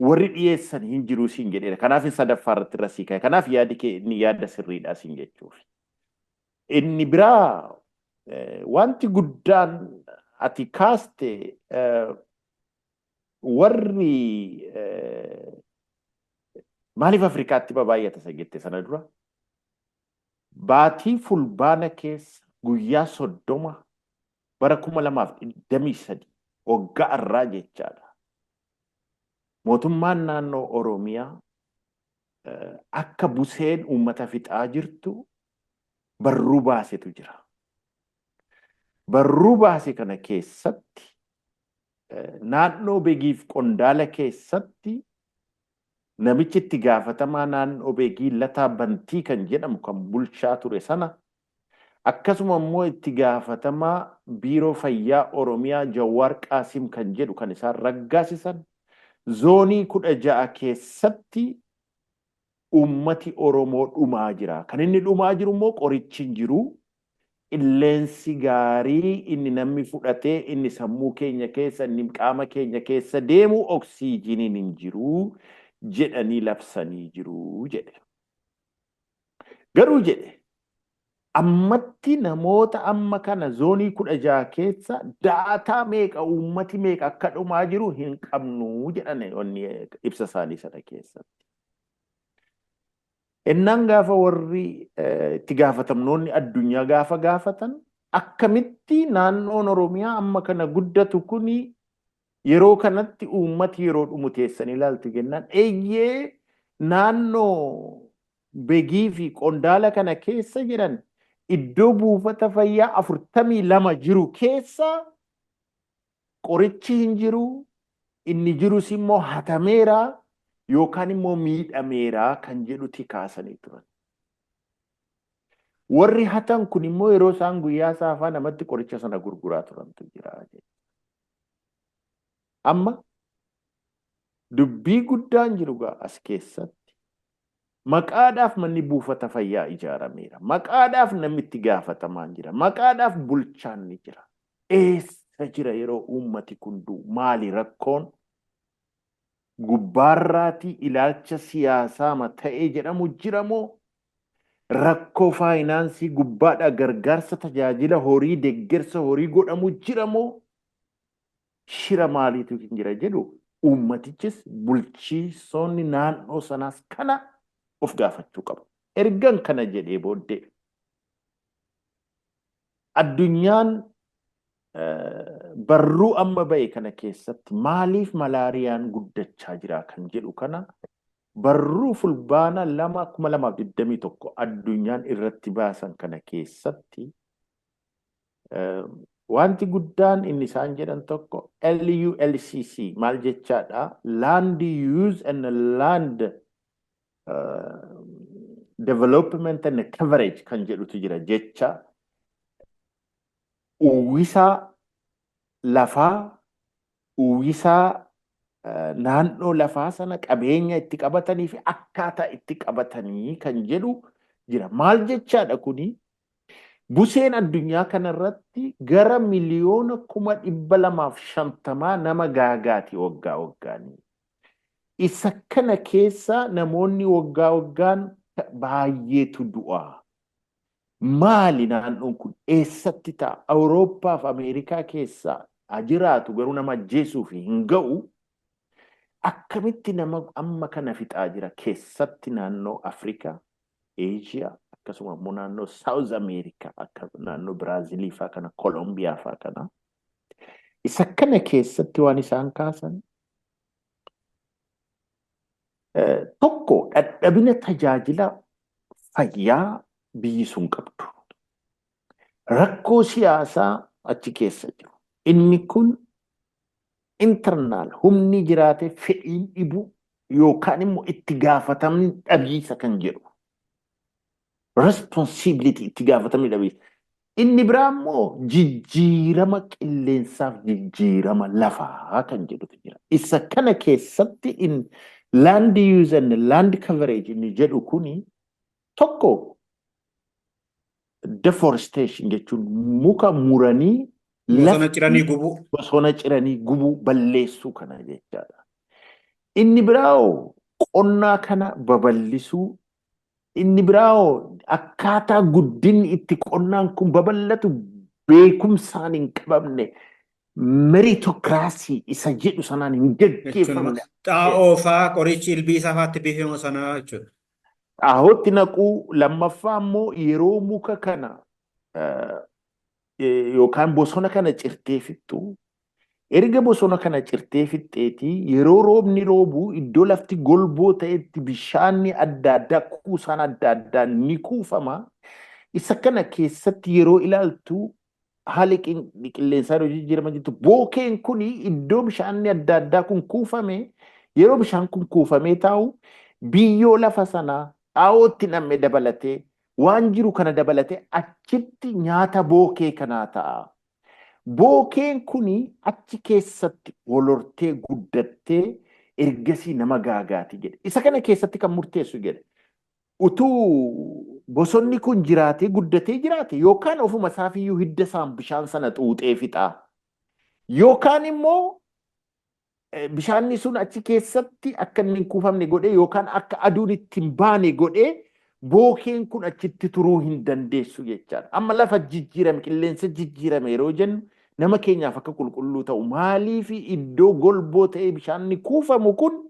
warri dhiyeessan hin jiru siin jedheera. Kanaaf sadaffaa irratti irra sii ka'e. Kanaaf yaadi kee inni yaada sirriidha siin jechuuf. Inni biraa, wanti guddaan ati kaaste, warri maaliif Afrikaatti babaay'ata isa jette sana dura, baatii Fulbaana keessa guyyaa 30 bara 2023, waggaa arraa jechaadha. Mootummaan naannoo Oromiyaa akka buseen uummata fixaa jirtu barruu baasetu jira. Barruu baase kana keessatti naannoo Begiif Qondaala keessatti namichi itti gaafatamaa naannoo Beegii Lataa Bantii kan jedhamu kan bulchaa ture sana, akkasuma immoo itti gaafatamaa biiroo fayyaa Oromiyaa Jawaar Qaasim kan jedhu kan isaan raggaasisan, zoonii 16 keessatti uummati Oromoo dhumaa jira. Kan inni dhumaa jiru immoo qorichi hin jiru. Qilleensi gaarii inni namni fudhatee, inni sammuu keenya keessa, inni qaama keenya keessa deemu oksiijiniin hin jiru jedhanii labsanii jiru jedhe. Garuu jedhe, ammatti namoota amma kana zoonii 16 keessa daataa meeqa, uummati meeqa akka dhumaa jiru hin qabnu jedhan wanni ibsa isaanii sana keessatti. Ennaan gaafa warri itti gaafatamnoonni addunyaa gaafa gaafatan, akkamitti naannoon Oromiyaa amma kana guddatu kuni yeroo kanatti uummati yeroo dhumu teessanii ilaaltu jennaan, eeyyee, naannoo Begii fi Qondaala kana keessa jiran iddoo buufata fayyaa 42 jiru keessa qorichi hin jiru, inni jirus immoo hatameera yookaan immoo miidhameera kan jedhuti kaasanii turan. Warri hatan kun immoo yeroo isaan guyyaa saafaa namatti qoricha sana gurguraa turantu jira. Amma dubbii guddaan jiru gaa as keessatti, maqaadhaaf manni buufata fayyaa ijaarameera. Maqaadhaaf namni itti gaafatamaan jira. Maqaadhaaf bulchaan ni jira. Eessa jira yeroo uummati kun du'u? Maali rakkoon? Gubbaarraatii ilaalcha siyaasaa ta'ee jedhamu jira moo, rakkoo faayinaansii gubbaadhaa gargaarsa tajaajila horii, deeggarsa horii godhamu jira moo, shira maaliitu hin jira jedhu, uummatichis bulchiisonni naannoo sanaas kana of gaafachuu qabu. Ergan kana jedhee booddee, addunyaan barruu amma ba'e kana keessatti maaliif malaariyaan guddachaa jira kan jedhu kana, barruu Fulbaana 2, 2021 addunyaan irratti baasan kana keessatti wanti guddaan inni isaan jedhan tokko LULCC maal jechaadha? Land Use and Land Development and Coverage kan jedhutu jira, jecha uwwisaa lafaa, uwwisaa naannoo lafaa sana qabeenya itti qabatanii fi akkaataa itti qabatanii kan jedhu jira. Maal jechaadha kuni? Buseen addunyaa kanarratti gara 250,000 nama gaagaati waggaa waggaanii. Isa kana keessa namoonni waggaa waggaan baay'eetu du'a. Maali naannoon kun eessatti ta'a? Awurooppaa fi Ameerikaa keessaa Jiraatu garuu nama ajjeesuuf hin ga'u. Akkamitti nama amma kana fixaa jira keessatti naannoo Afrikaa, Eeshiyaa, akkasuma immoo naannoo Saawuz Ameerikaa akka naannoo Biraazilii fa'aa kana, Kolombiyaa fa'aa kana. Isa kana keessatti waan isaan kaasan tokko dadhabina tajaajila fayyaa biyyi sun qabdu. Rakkoo siyaasaa achi keessa jiru. Inni kun internal humni jiraate fedhiin dhibuu yookaan immoo itti gaafatamni dhabiisa kan jedhu. Responsibility, itti gaafatamni dhabiisa. Inni biraa immoo jijjiirama qilleensaaf jijjiirama lafaa kan jedhutu jira. Isa kana keessatti in land use and land coverage inni jedhu kuni tokko deforestation jechuun muka muranii bosona ciranii gubuu. Bosona ciranii gubuu, balleessuu kana jechaadha. Inni biraa qonnaa kana babal'isuu. Inni biraa akkaataa guddinni itti qonnaan kun babal'atu beekumsaan hin qabamne, meritocracy isa jedhu sanaan hin geggeeffamne. Xaa'oo fa'aa, qorichi ilbiisaa fa'aatti biifamu sanaa jechuudha. Xaa'ootti naquu. Lammaffaa immoo yeroo muka kana yookaan bosona kana cirtee fixxu, erga bosona kana cirtee fixxeetii yeroo roobni roobu iddoo lafti golboo ta'etti bishaanni adda addaa, kuusaan adda addaa ni kuufama. Isa kana keessatti yeroo ilaaltu haali qilleensaa yeroo jijjiirama jirtu bookeen kuni iddoo bishaanni adda addaa kun kuufame, yeroo bishaan kun kuufamee taa'u biyyoo lafa sanaa xaa'ootti nam'e dabalatee, waan jiru kana dabalatee achitti nyaata bookee kanaa ta'a. Bookeen kuni achi keessatti wolortee guddattee ergasii nama gaagaati jedhe. Isa kana keessatti kan murteessu jedhe. Utuu bosonni kun jiraatee guddatee jiraate yookaan ofuma isaafiyyuu hidda isaan bishaan sana xuuxee fixaa. Yookaan immoo bishaanni sun achi keessatti akka inni hin kuufamne godhee yookaan akka aduun itti hin baane godhee bookeen kun achitti turuu hin dandeessu jechaadha. Amma lafa jijjiirame, qilleensa jijjiirame yeroo jennu nama keenyaaf akka qulqulluu ta'u, maaliif iddoo golboo ta'ee bishaanni kuufamu kun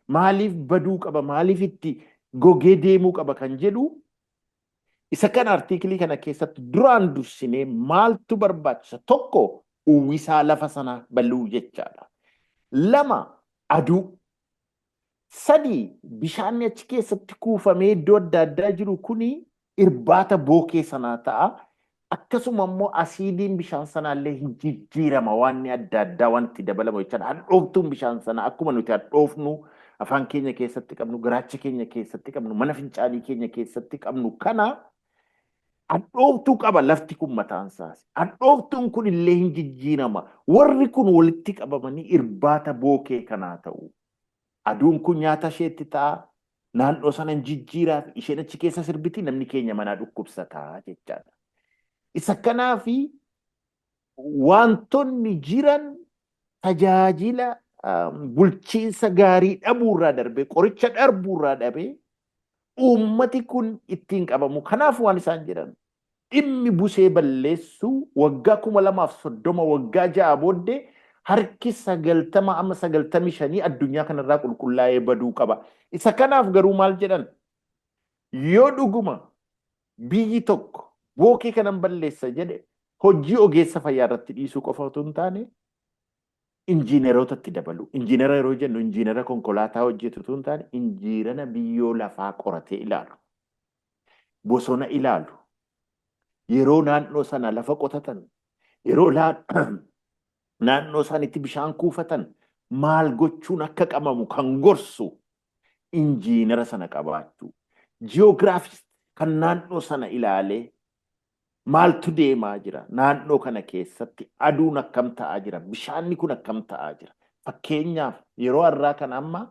maaliif baduu qaba, maaliif itti gogee deemuu qaba kan jedhu, isa kana artiikilii kana keessatti duraan dursinee maaltu barbaachisa? Tokko, uwwisaa lafa sanaa bal'uu jechaadha. Lama, aduu. Sadi, bishaanni achi keessatti kuufamee iddoo adda addaa jiru kuni irbaata bookee sanaa ta'a. Akkasuma immoo asiidiin bishaan sanaallee hin jijjiirama, waan adda addaa wanti dabalamu jechaadha. Hadhooftuun bishaan sanaa akkuma nuti hadhoofnu afaan keenya keessatti qabnu, garaacha keenya keessatti qabnu, mana fincaanii keenya keessatti qabnu kana hadhooftuu qaba lafti kun mataan isaas. Hadhooftuun kun illee hin jijjiirama. Warri kun walitti qabamanii irbaata bookee kanaa ta'u. Aduun kun nyaata isheetti ta'a. Naannoo sana hin jijjiiraa, isheen achi keessa sirbiti, namni keenya manaa dhukkubsataa jechaadha. Isa kanaafi wantoonni jiran tajaajila bulchiinsa gaarii dhabuurraa darbee, qoricha darbuurraa dhabee uummati kun ittiin qabamu. Kanaaf waan isaan jedhan, dhimmi busee balleessuu waggaa 2030, waggaa 6 booddee harki 90 amma 95 addunyaa kanarraa qulqullaa'ee baduu qaba. Isa kanaaf garuu maal jedhan? Yoo dhuguma biyyi tokko bookee kanan balleessa jedhe, hojii ogeessa fayyaa irratti dhiisuu qofa otoo hin taane injiinerootatti dabalu. Injiinera yeroo jennu injiinera konkolaataa hojjetu otoo hin taane injiinera biyyoo lafaa qoratee ilaalu. Bosona ilaalu. Yeroo naannoo sana lafa qotatan, yeroo naannoo isaaniitti bishaan kuufatan maal gochuun akka qabamu kan gorsu injiinera sana qabaachuu. Geographist kan naannoo sana ilaalee maaltu deemaa jira, naannoo kana keessatti aduun akkam ta'aa jira, bishaanni kun akkam ta'aa jira. Fakkeenyaaf yeroo har'aa kana amma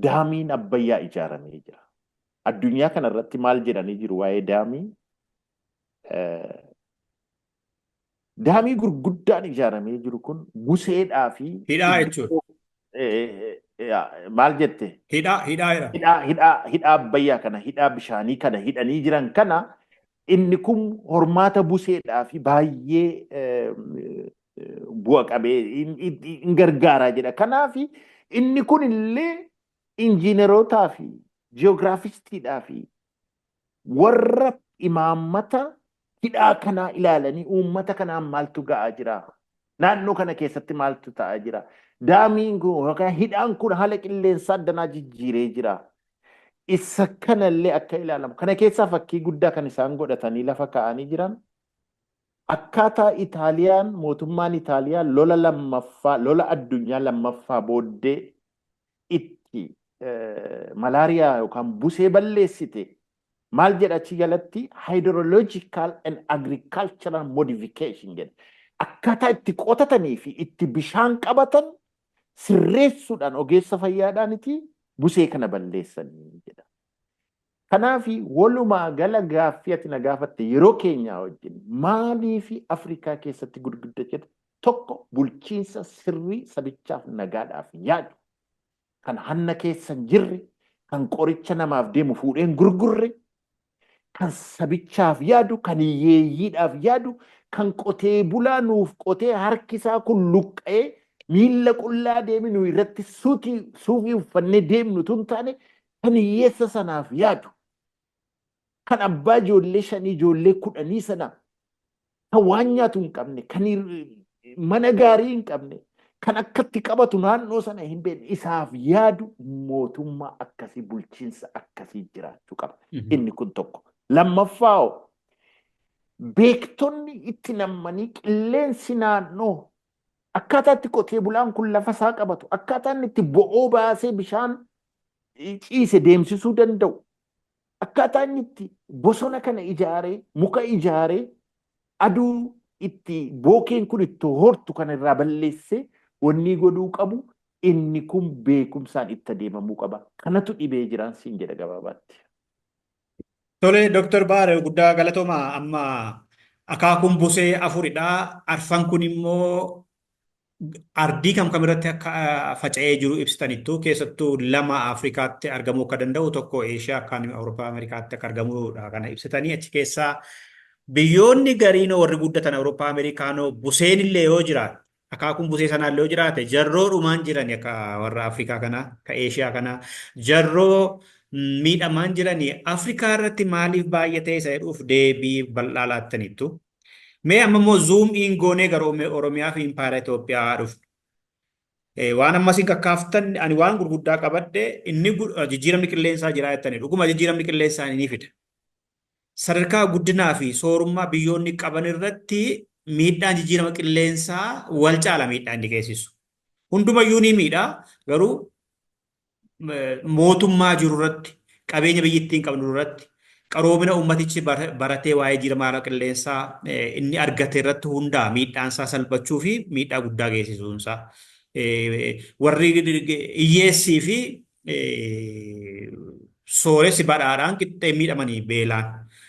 daamiin Abbayyaa ijaaramee jira. Addunyaa kana irratti maal jedhanii jiru waa'ee daamii? Daamii gurguddaan ijaaramee jiru kun buseedhaa fi Hidhaa jechuudha. Maal jette? Hidhaa, hidhaa jedhama. Hidhaa Abbayyaa kana, hidhaa bishaanii kana hidhanii jiran kana, inni kun hormaata buseedhaa fi baay'ee Bu'a qabee hin gargaaraa jedha. Kanaaf inni kun illee injiinerootaa fi ji'oogiraafistiidhaa fi warra imaammata hidhaa kanaa ilaalanii uummata kanaan maaltu ga'aa jira? Naannoo kana keessatti maaltu ta'aa jira? Daamiin kun yookaan hidhaan kun haala qilleensaa addanaa jijjiiree jira. Isa kanallee akka ilaalamu. Kana keessaa fakkii guddaa kan isaan godhatanii lafa kaa'anii jiran akkaataa Itaaliyaan, mootummaan Itaaliyaa lola lammaffaa, lola addunyaa lammaffaa booddee itti malaariyaa yookaan busee balleessite. Maal jedha achi jalatti? Hydrological and agricultural modification jedha. Akkaataa itti qotatanii fi itti bishaan qabatan sirreessuudhaan ogeessa fayyaadhaaniti busee kana balleessanii jedha. Kanaaf walumaa gala gaaffii ati na gaafatte yeroo keenyaa wajjin maalii fi Afrikaa keessatti gurguddachuu, tokko bulchiinsa sirrii sabichaaf nagaadhaaf yaadu, kan hanna keessa hin jirre, kan qoricha namaaf deemu fuudheen gurgurre, kan sabichaaf yaadu, kan hiyyeeyyiidhaaf yaadu, kan qotee bulaa nuuf qotee harkisaa kun luqqa'ee miilla qullaa deemnu irratti suufii uffannee deemnu tun taane, kan hiyyeessa sanaaf yaadu, kan abbaa ijoollee 5, ijoollee 10 sana, kan waan nyaatu hin qabne, kan mana gaarii hin qabne, kan akkatti qabatu naannoo sana hin beekne isaaf yaadu, mootummaa akkasii, bulchiinsa akkasii jiraachuu qaba. Inni kun tokko. Lammaffaa, beektonni itti nammanii qilleensi naannoo, akkaataa itti qotee bulaan kun lafa isaa qabatu, akkaataa inni itti bo'oo baasee bishaan ciise deemsisuu danda'u, akkaataa inni itti bosona kana ijaaree, muka ijaaree, aduu itti bookeen kun itti hortu kana irraa balleessee wanni godhuu qabu, inni kun beekumsaan itti adeemamuu qaba. Kanatu dhibee jiraan siin jedha gabaabaatti. Tole, Dooktar Baare, guddaa galatooma. Amma akaakuun busee afuridha. Arfan kun immoo ardii kam kam irratti akka faca'ee jiru ibsitanittu. Keessattuu lama Afrikaatti argamuu akka danda'u, tokko Eeshiyaa, kaan Awurooppaa, Ameerikaatti akka argamudha kana ibsitanii. Achi keessaa biyyoonni gariinoo warri guddatan Awurooppaa, Ameerikaanoo buseen illee yoo jiraate, akaakuun busee sanaa illee yoo jiraate, jarroodhumaan jiran akka warra Afrikaa kana, akka Eeshiyaa kana jarroo miidhamaan jiranii Afrikaa irratti maaliif baay'atee isa jedhuuf deebii bal'aa laattaniittu. Mee amma immoo zoom in goonee gara Oromiyaa fi Impaayera Itoophiyaa dhufnu. Waan ammas hin kakkaaftan, ani waan gurguddaa qabadhe. Inni jijjiiramni qilleensaa jira jettanii, dhuguma jijjiiramni qilleensaa ni fida. Sadarkaa guddinaa fi soorummaa biyyoonni qaban irratti miidhaan jijjiirama qilleensaa wal caala miidhaa inni geessisu. Hundumayyuu ni miidha, garuu mootummaa jiru irratti, qabeenya biyyittiin qabnu irratti, qaroomina uummatichi baratee waa'ee jijjiirama haala qilleensaa inni argate irratti hundaa miidhaan isaa salphachuu fi miidhaa guddaa geessisuunsaa. Warri hiyyeessii fi sooressi badhaadhaan qixxee miidhamanii beelaan.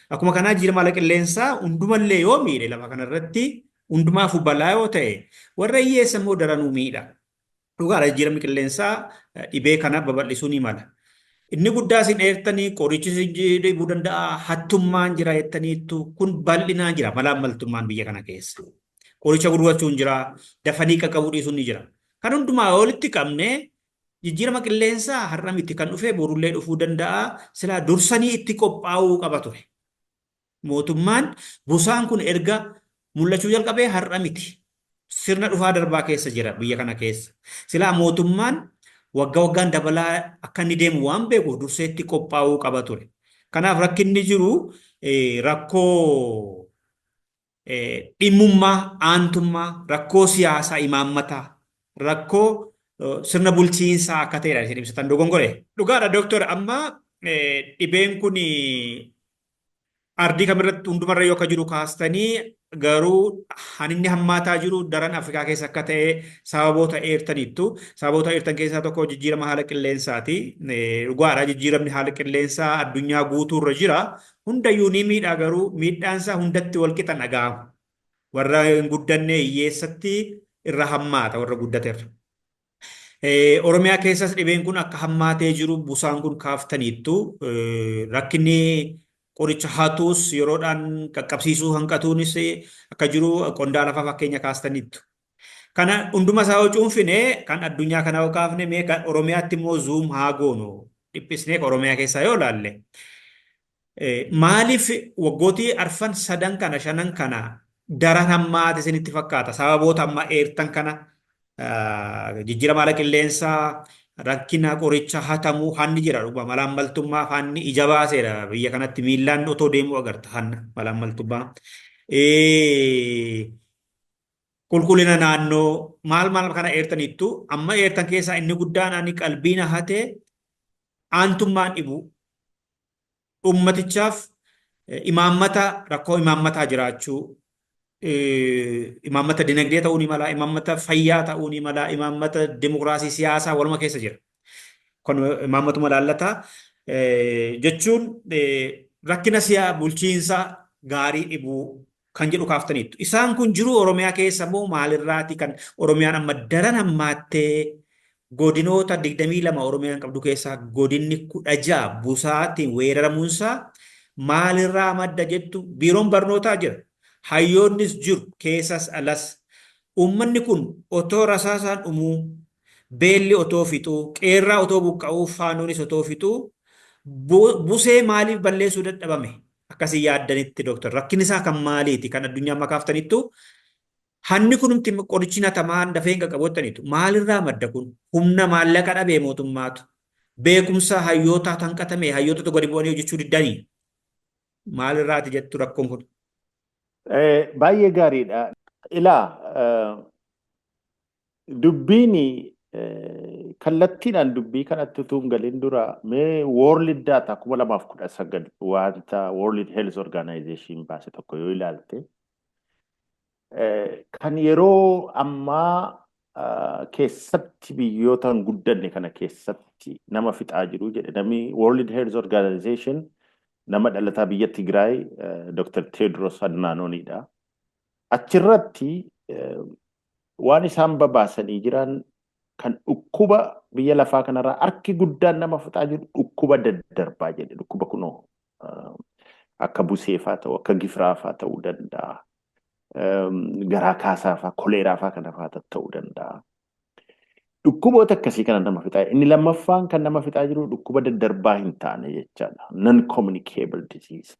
Akkuma kanaa jijjiirama haala qilleensaa hundumallee yoo miidhe, lafa kanarratti hundumaafuu balaa yoo ta'e, warra hiyyeessa immoo daranuu miidha. Dhugaadha, jijjiiramni qilleensaa dhibee kana babal'isuu ni mala. Inni guddaa isin eertanii qorichi isin dhibuu danda'a, hattummaan jira jettaniittu, kun bal'inaan jira malaammaltummaan biyya kana keessa. Qoricha gurgurachuun jira, dafanii qaqqabuu dhiisuun ni jira. Kan hundumaa walitti qabne jijjiirama qilleensaa har'a miti kan dhufe, borullee dhufuu danda'a. Silaa dursanii itti qophaa'uu qaba ture. Mootummaan busaan kun erga mul'achuu jalqabee har'a miti. Sirna dhufaa darbaa keessa jira biyya kana keessa. Silaa mootummaan waggaa waggaan dabalaa akka inni deemu waan beekuuf dursee itti qophaa'uu qaba ture. Kanaaf rakkinni jiru rakkoo dhimmummaa, aantummaa, rakkoo siyaasaa imaammataa, rakkoo sirna bulchiinsaa akka ta'edha isin ibsatan, dogongore. Dhugaadha dooktor, amma dhibeen kun ardii kamirratti hundumarra yoo akka jiru kaastanii, garuu haninni hammaataa jiru daran Afrikaa keessa akka ta'e sababoota eertaniittu. Sababoota eertan keessaa tokko jijjiirama haala qilleensaati. Dhugaadha, jijjiiramni haala qilleensaa addunyaa guutuurra jira. Hundayyuu ni miidha, garuu miidhaan isaa hundatti wal qixa dhaga'amu. Warra hin guddanne, hiyyeessatti irra hammaata warra guddaterra. Oromiyaa keessas dhibeen kun akka hammaatee jiru, busaan kun kaaftaniittu. Rakkinni qoricha hatuus, yeroodhaan qaqqabsiisuu hanqatuunis akka jiru qondaala fa'aa fakkeenya kaastaniittu. Kana hunduma isaa yoo cuunfine, kan addunyaa kana yoo kaafne, mee kan Oromiyaatti immoo zoom haa goonu, dhiphisnee kan Oromiyaa keessaa yoo ilaalle, maaliif waggootii arfan sadan kana shanan kana daran hammaate isinitti fakkaata? Sababoota amma eertan kana, jijjiirama haala qilleensaa, rakkina qoricha hatamuu, hanni jira dhuguma, malaammaltummaa hanni ija baaseera biyya kanatti, miillaan otoo deemuu agarta hanna malaammaltummaa. Qulqullina naannoo maal maal kana eertaniittu. Amma eertan keessaa inni guddaan ani qalbii na hate aantummaan dhibu, ummatichaaf imaammata, rakkoo imaammataa jiraachuu, imaammata dinagdee ta'uu ni mala, imaammata fayyaa ta'uu ni mala, imaammata dimokiraasii siyaasaa waluma keessa jira. Kun imaammatuma laallataa jechuun rakkina siyaa bulchiinsa gaarii dhibuu kan jedhu kaaftaniittu. Isaan kun jiru Oromiyaa keessa immoo maalirraati kan Oromiyaan amma daran hammaattee, godinoota 22 Oromiyaan qabdu keessaa godinni 16 busaatiin weeraramuunsaa maalirraa madda jettu? Biiroon barnootaa jira. Hayyoonnis jiru keessas alas. Uummanni kun otoo rasaasaan dhumuu, beelli otoo fixuu, qeerraa otoo buqqa'uu, faanoonis otoo fixuu, busee maaliif balleessuu dadhabame? Akkasii yaaddanitti, dooktar, rakkinni isaa kan maaliiti? Kan addunyaa makaaftaniittu, hanni kunumti qorichi natamaan dafee hin qaqqabottaniitu. Maalirraa madda kun? Humna maallaqa dhabee mootummaatu? Beekumsa hayyootaa tanqatame, hayyootatu gadi bu'anii hojjechuu diddanii? Maalirraati jettu rakkoon kun? Baay'ee gaariidha. Ilaa, dubbiin kallattiidhaan dubbii kanatti utuu hin galin dura mee World Data 2019 wanta World Health Organization baase tokko yoo ilaalte, kan yeroo ammaa keessatti biyyoota hin guddanne kana keessatti nama fixaa jiru jedhe namni World Health Organization, nama dhalataa biyya Tigraay, Dr. Tedros Adhanomidha. Achirratti waan isaan babaasanii jiran, kan dhukkuba biyya lafaa kanarraa harki guddaan nama fixaa jiru dhukkuba daddarbaa jedhe. Dhukkuba kunoo akka buseefaa ta'u, akka gifiraafaa ta'uu danda'a. Garaa kaasaafaa, koleeraafaa kana fa'aa ta'uu danda'a. Dhukkuboota akkasii kana nama fixaa. Inni lammaffaan kan nama fixaa jiru dhukkuba daddarbaa hin taane jechaadha. Non communicable disease.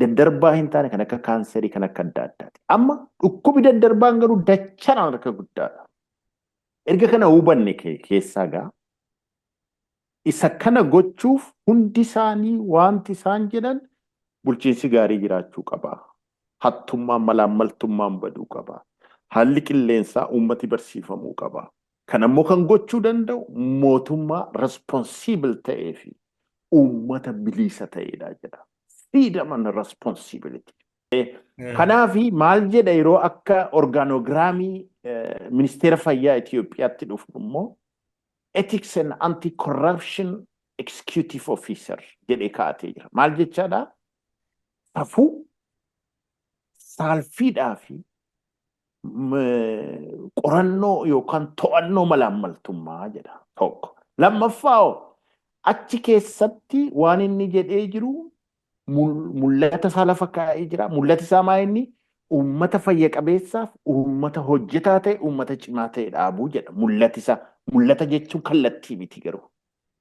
Daddarbaa hin taane kan akka kaanserii, kan akka adda addaati. Amma dhukkubi daddarbaan garuu dachaan harka guddaadha. Erga kana hubanne keessaa gaa isa kana gochuuf hundi isaanii wanti isaan jedhan bulchiinsi gaarii jiraachuu qaba. Hattummaan, malaammaltummaan baduu qaba. Haalli qilleensaa uummati barsiifamuu qaba. Kan ammoo kan gochuu danda'u mootummaa responsible ta'ee fi uummata bilisa ta'edha jedha. Freedom and responsibility. Kanaafi maal jedha, yeroo akka organogramii ministeera fayyaa Itoophiyaatti dhufnu immoo ethics and anti-corruption executive officer jedhee kaa'atee jira. Maal jechaadha? Safuu, saalfiidhaa fi qorannoo yookaan to'annoo malaammaltummaa jedha tokko. Lammaffaa, achi keessatti waan inni jedhee jiru mul'ata isaa lafa kaa'ee jira. Mul'ati isaa maa inni? Uummata fayya qabeessaaf, uummata hojjetaa ta'e, uummata cimaa ta'e dhaabuu jedha. Mul'ati isaa, mul'ata jechuun kallattii miti garuu.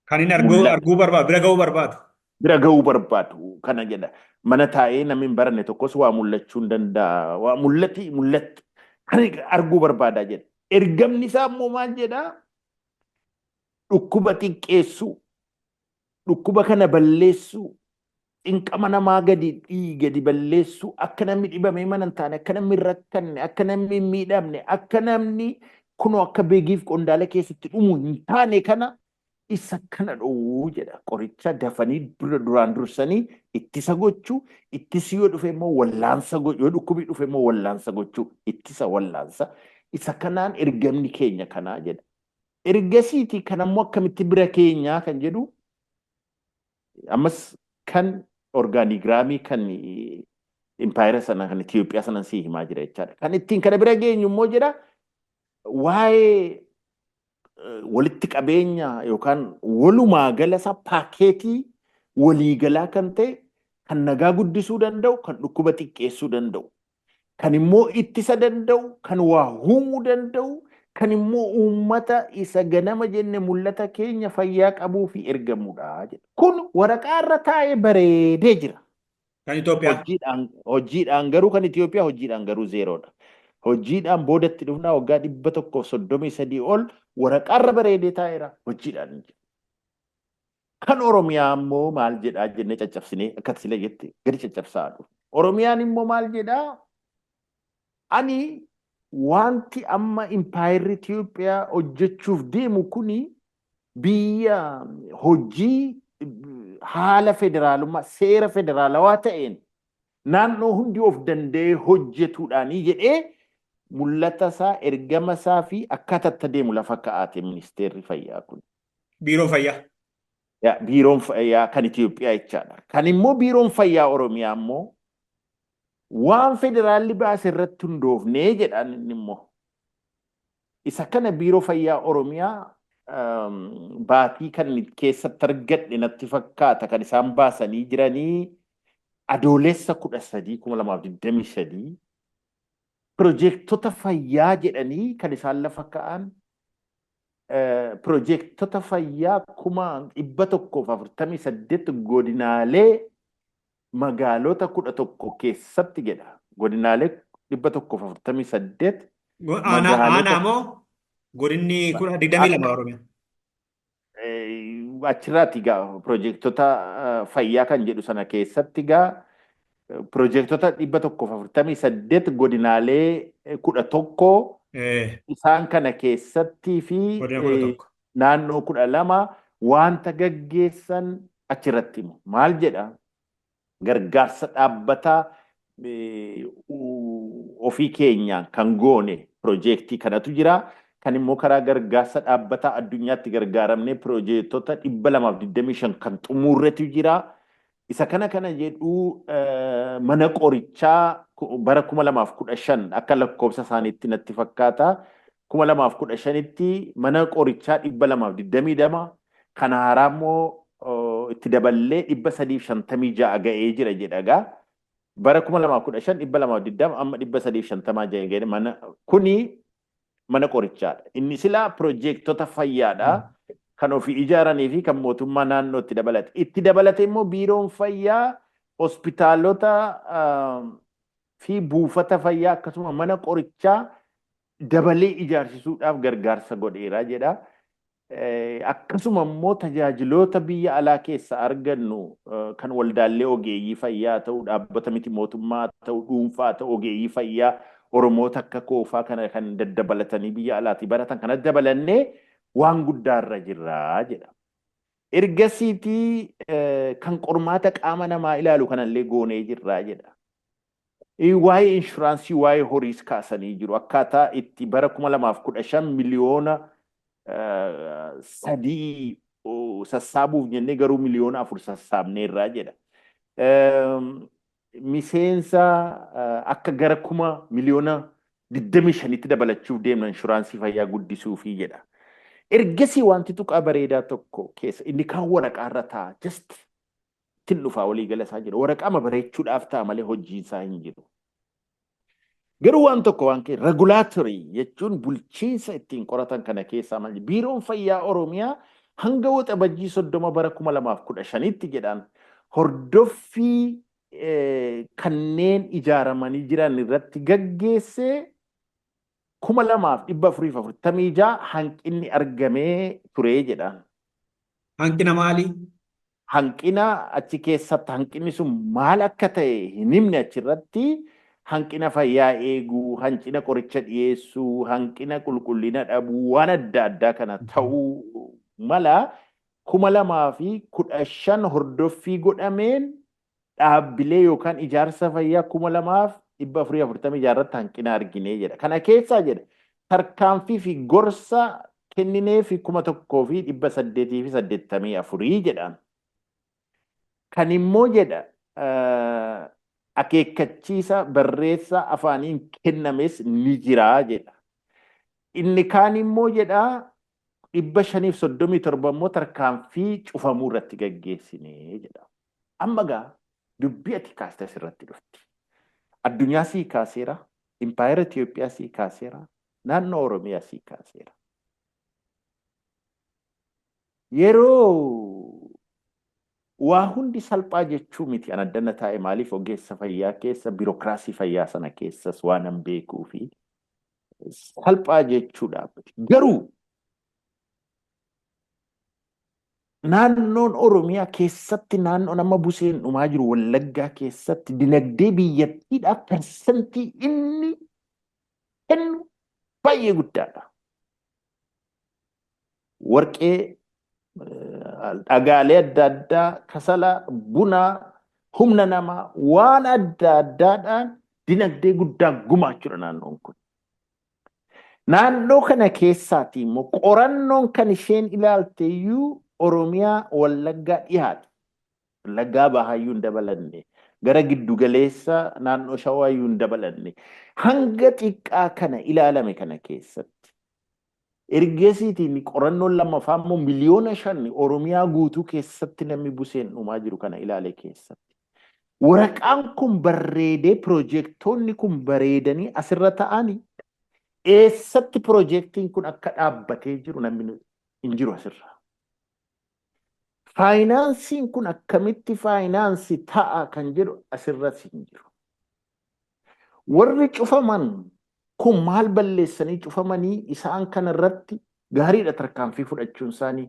Kan inni arguu barbaadu, bira ga'uu barbaadu. Bira ga'uu barbaadu kana jedha. Mana taa'ee namni hin baranne tokkos waa mul'achuu hin danda'a. Waa mul'ati mul'atti kan arguu barbaadaa jedha. Ergamni isaa immoo maal jedhaa? Dhukkuba xiqqeessuu, dhukkuba kana balleessuu, cinqama namaa gadi gadi balleessuu, akka namni dhibamee mana hin taane, akka namni hin rakkanne, akka namni hin miidhamne, akka namni kunoo akka beegiif qondaala keessatti dhumu hin taane kana isa kana dhowwuu jedha. Qoricha dafanii duraan dursanii ittisa gochuu, ittisi yoo dhufe immoo wallaansa, yoo dhukkubi dhufe immoo wallaansa gochuu, ittisa wallaansa. Isa kanaan ergamni keenya kanaa jedha. Ergasiiti kan ammoo akkamitti bira keenyaa kan jedhu, ammas kan organogramii kan impaayera sana, kan Itoophiyaa sana sii himaa jira jechaadha. Kan ittiin kana bira geenyu immoo jedha, waa'ee walitti qabeenya yookaan walumaa gala isaa paakeetii waliigalaa kan ta'e, kan nagaa guddisuu danda'u, kan dhukkuba xiqqeessuu danda'u. Kan immoo ittisa danda'u, kan waa uumuu danda'u, kan immoo uummata isa ganama jenne mul'ata keenya fayyaa qabuu fi ergamudha jedha. Kun waraqaa irra taa'ee bareedee jira. Kan Itoophiyaa. Hojiidhaan garuu kan Itoophiyaa hojiidhaan garuu zeeroodha. Hojiidhaan boodatti dhufnaa waggaa 133 ol waraqaa irra bareedee taa'eera, hojiidhaan hin jiru. Kan Oromiyaa immoo maal jedhaa jennee caccabsinee akka sila jette gadi caccabsaa dhufu. Oromiyaan immoo maal jedhaa? Ani wanti amma impaayerri Itoophiyaa hojjechuuf deemu kuni biyya hojii haala federaalummaa, seera federaalawaa ta'een naannoo hundi of danda'ee hojjetuudhaanii jedhee mul'ata isaa, ergama isaa fi akkaataa itti adeemu lafa kaa'ate ministeerri fayyaa kun. Biiroon fayyaa. Biiroon fayyaa kan Itoophiyaa jechaadha. Kan immoo biiroon fayyaa Oromiyaa immoo waan federaalli baase irratti hundoofnee jedhaan inni immoo. Isa kana biiroo fayyaa Oromiyaa baatii kan keessatti argadhe natti fakkaata, kan isaan baasanii jiranii Adoolessa 13, 2023, piroojeektota fayyaa jedhanii kan isaan lafa ka'an piroojeektota fayyaa 148,000 godinaalee magaalota 11 keessatti jedha. Godinaalee 148. Aanaa moo godinni 22 Oromiyaa? Achirraati egaa piroojeektota fayyaa kan jedhu sana keessatti egaa piroojeektota 148 godinaalee 11 isaan kana keessattii fi naannoo 12 wanta gaggeessan achirratti himu. Maal jedha? Gargaarsa dhaabbataa ofii keenyaan kan goone piroojeektii kanatu jira. Kan immoo karaa gargaarsa dhaabbataa addunyaatti gargaaramnee piroojeektota 225 kan xumurretu jira. Isa kana jedhu mana qorichaa bara 2015 akka lakkoofsa isaaniitti natti fakkaata. 2015tti mana qorichaa 222 kan haaraa immoo itti daballee 356 ga'ee jira jedha egaa. Bara 2015 220, amma 350 ga'ee. Mana kuni mana qorichaadha. Inni silaa piroojeektota fayyaadha. Kan ofii ijaaranii fi kan mootummaa naannootti dabalate. Itti dabalate immoo biiroon fayyaa hospitaalota fi buufata fayyaa akkasuma mana qorichaa dabalee ijaarsisuudhaaf gargaarsa godheera jedha. Akkasuma immoo tajaajiloota biyya alaa keessa argannu kan waldaalee ogeeyyii fayyaa ta'u, dhaabbata miti mootummaa ta'u, dhuunfaa ta'u, ogeeyyii fayyaa Oromoota akka koofaa kana kan daddabalatanii biyya alaatii baratan kana dabalannee waan guddaarra jirra jedha. Ergasiitii kan qormaata qaama namaa ilaalu kanallee goonee jirra jedha. Waa'ee inshuraansii, waa'ee horiis kaasanii jiru. Akkaataa itti bara 2015 miliyoona 3 sassaabuuf jennee garuu miliyoona 4 sassaabneerraa jedha. Miseensa akka gara 25,000,000tti dabalachuuf deemna inshuraansii fayyaa guddisuufi jedha. Ergasii wanti tuqaa bareedaa tokko keessa inni kaan waraqaarra taa'a, just ittiin dhufaa waliigala isaa jira. Waraqaama bareechuudhaaf ta'a malee hojiin isaa hin jiru. Garuu waan tokko waan ka'e, regulatory jechuun bulchiinsa ittiin qoratan kana keessaa maal, biiroon fayyaa Oromiyaa hanga Waxabajjii 30 bara 2015tti jedhaan hordoffii kanneen ijaaramanii jiran irratti gaggeessee 2446 hanqinni argamee ture jedhaan. Hanqina maalii? Hanqina achi keessatti, hanqinni sun maal akka ta'e hin himne achirratti. Hanqina fayyaa eeguu, hanqina qoricha dhiyeessuu, hanqina qulqullina dhabuu, waan adda addaa kana ta'uu mala. 2015 hordoffii godhameen dhaabbilee yookaan ijaarsa fayyaa 2446 irratti hanqina arginee jedha. Kana keessaa jedha tarkaanfii fi gorsa kenninee fi 1884 jedhaan. Kan immoo jedha akeekkachiisa barreessaa afaaniin kennames ni jira jedha. Inni kaan immoo jedha 537 immoo tarkaanfii cufamuu irratti gaggeessine jedha. Amma gaa dubbii ati kaaste asirratti dhufti. Addunyaa sii kaaseera, Impaayera Itoophiyaa sii kaaseera, naannoo Oromiyaa sii kaaseera. Yeroo waa hundi salphaa jechuu miti an addana taa'e, maaliif ogeessa fayyaa keessa, biirokiraasii fayyaa sana keessas waan an beekuu fi salphaa jechuudha miti. Garuu naannoon Oromiyaa keessatti, naannoon amma buseen dhumaa jiru Wallaggaa keessatti, dinagdee biyyattiidhaaf persentii inni kennu baay'ee guddaadha. Warqee, dhagaalee adda addaa, kasala, buna, humna namaa, waan adda addaadhaan dinagdee guddaa gumaachuudha naannoon kun. Naannoo kana keessaati immoo qorannoon kan isheen ilaalte iyyuu Oromiyaa Wallaggaa dhiyaate. Wallaggaa Bahaayyuu hin dabalanne. Gara giddugaleessa naannoo Shawaayyuu hin dabalanne. Hanga xiqqaa kana ilaalame kana keessatti. Ergasiitiin qorannoon lammaffaa immoo 5 miliyoona Oromiyaa guutuu keessatti namni buseen dhumaa jiru kana ilaale keessatti. Waraqaan kun barreedee, piroojeektoonni kun bareedanii asirra ta'anii, eessatti piroojeektiin kun akka dhaabbatee jiru namni hin jiru asirra. Faayinaansiin kun akkamitti faayinaansii ta'a kan jedhu asirras hin jiru. Warri cufaman kun maal balleessanii cufamanii? Isaan kana irratti gaariidha tarkaanfii fudhachuun isaanii.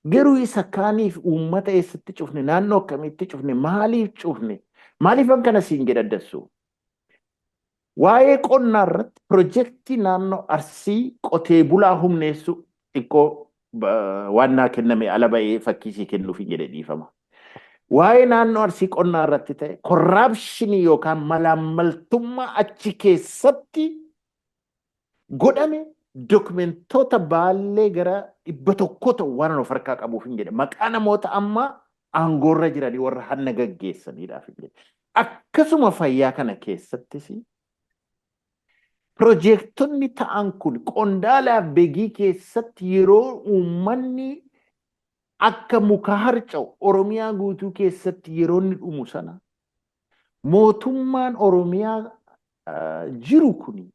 Garuu isa kaaniif uummata eessatti cufne, naannoo akkamitti cufne, maaliif cufne, maaliifan kana siin jedha dassu? Waa'ee qonnaa irratti pirojektii naannoo Arsii qotee bulaa humneessu, xiqqoo waan naa kenname ala ba'ee fakkii sii kennuuf hin jedhe, dhiifama. Waa'ee naannoo Arsii qonnaa irratti ta'e corruption yookaan malaammaltummaa achi keessatti godhame dokumentoota baallee gara 100 ta'u waan of harkaa qabuuf hin jedhe. Maqaa namoota amma aangoorra jiranii warra hanna gaggeessaniidhaaf hin jedhe. Akkasuma fayyaa kana keessattis piroojeektonni ta'an kun Qondaalaaf Begii keessatti yeroo uummanni akka muka harca'u, Oromiyaa guutuu keessatti yeroo inni dhumu sana, mootummaan Oromiyaa jiru kun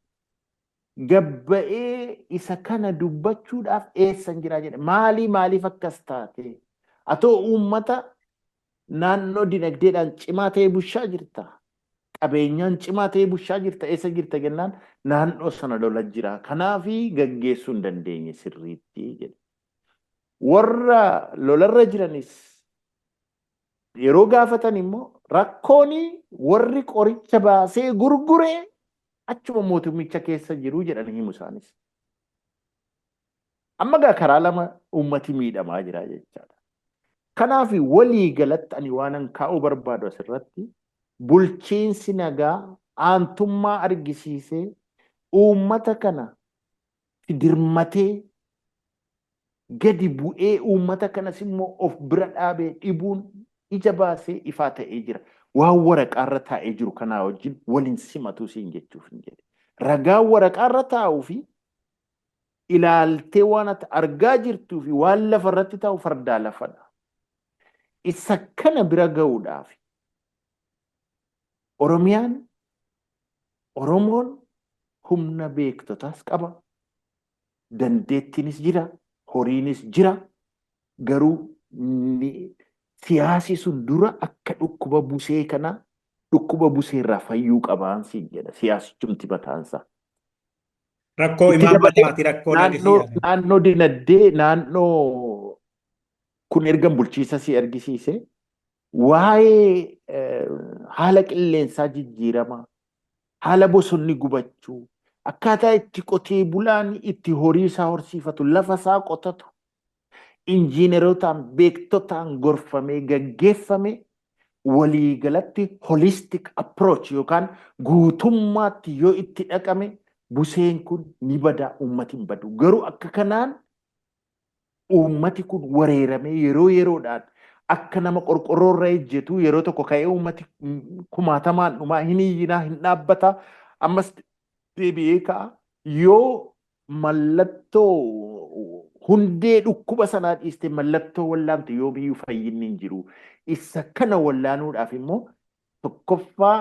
gabba'ee isa kana dubbachuudhaaf eessan jiraa jedhe. Maalii, maaliif akkas taate? Atoo uummata naannoo dinagdeedhaan cimaa ta'ee bushaa jirta. Qabeenyaan cimaa ta'ee bushaa jirta, eessa jirta jennaan, naannoo sana lola jira. Kanaafi gaggeessuu hin dandeenye sirriitti jedhe. Warra lolarra jiranis yeroo gaafatan immoo rakkoon warri qoricha baasee gurgure achuma mootummicha keessa jiru jedhanii himu isaanis. Amma gaa karaa lama uummati miidhamaa jira jechaadha. Kanaaf walii galatti ani waanan kaa'uu barbaadu asirratti, bulchiinsi nagaa aantummaa argisiisee uummata kana dirmatee gadi bu'ee uummata kanas immoo of bira dhaabee dhibuun ija baasee ifaa ta'ee jira. Waan waraqaarra taa'ee jiru kanaa wajjin waliin simatu siin jechuuf hin jedhe. Ragaan waraqaarra taa'uu fi ilaaltee waan ati argaa jirtuu fi waan lafarratti taa'u fardaa lafadha. Isa kana bira ga'uudhaaf Oromiyaan, Oromoon humna beektotaas qaba. Dandeettiinis jira, horiinis jira. Garuu siyaasi sun dura akka dhukkuba busee kana, dhukkuba buseerraa fayyuu qabaan siin jedha siyaasichumti mataansaa. Rakkoo Itti dabalee imaammataati, rakkoo naannoo legacy. Naannoo dinagdee naannoo kun erga bulchiisa si argisiise, waa'ee haala qilleensaa jijjiiramaa, haala bosonni gubachuu, akkaataa itti qotee bulaan itti horii isaa horsiifatu, lafa isaa qotatu, injiinerotaan, beektotaan gorfamee gaggeeffame, waliigalatti holistic approach yookaan guutummaatti yoo itti dhaqame, buseen kun ni bada, uummati hin badu. Garuu akka kanaan uummati kun wareeramee yeroo yeroodhaan akka nama qorqorroo irra ejjetu, yeroo tokko ka'ee uummati kumaatamaan dhumaa, hin iyyinaa, hin dhaabbata, ammas deebi'ee ka'a. Yoo mallattoo hundee dhukkuba sanaa dhiiste mallattoo wallaantu, yoomiyyuu fayyinni hin jiru. Isa kana wallaanuudhaaf immoo tokkoffaa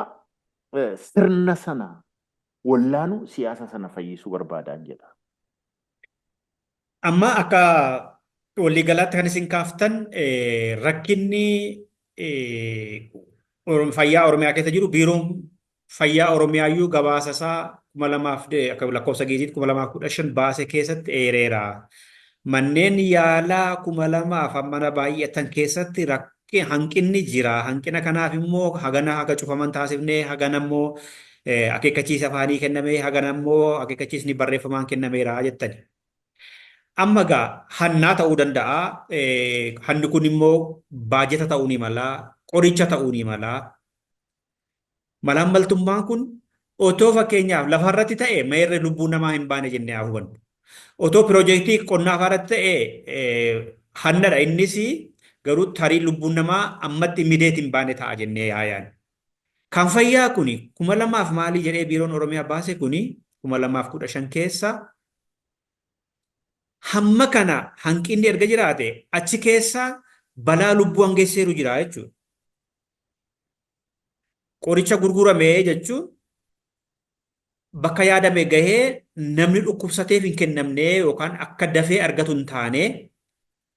Sirna sana wallaanuu, siyaasa sana fayyisuu barbaadaan jedha. Amma akka waliigalaatti kan isin kaaftan, rakkinni fayyaa Oromiyaa keessa jiru, Biiroon Fayyaa Oromiyaayyuu gabaasa isaa 2000 akka lakkoofsa geejiitti 2015 baase keessatti eereera. Manneen yaalaa 2000 hammana baay'atan keessatti hanqinni jira. Hanqina kanaaf immoo hagana haga cufaman taasifnee, hagana immoo akeekkachiisa afaanii kennamee, hagana immoo akeekkachiisni barreeffamaan kennameera jettani. Amma gaa hannaa ta'uu danda'a. Hanni kun immoo baajeta ta'uu ni mala, qoricha ta'uu ni mala. Malaammaltummaan kun otoo fakkeenyaaf lafarratti ta'e, meerre lubbuu namaa hin baane jennee haa hubannu. Otoo piroojeektii qonnaa irratti ta'e, hannadha innis, garuu tarii lubbuun namaa ammatti immediate hin baane ta'a jennee haa yaadnu. Kan fayyaa kuni 2000 maalii jedhee Biiroon Oromiyaa baase kuni 2015 keessa hamma kana hanqinni erga jiraate, achi keessa balaa lubbuu hangeesseeru jira jechuudha. Qoricha gurgurame jechuun bakka yaadame gahee namni dhukkubsateef hin kennamne yookaan akka dafee argatu hin taane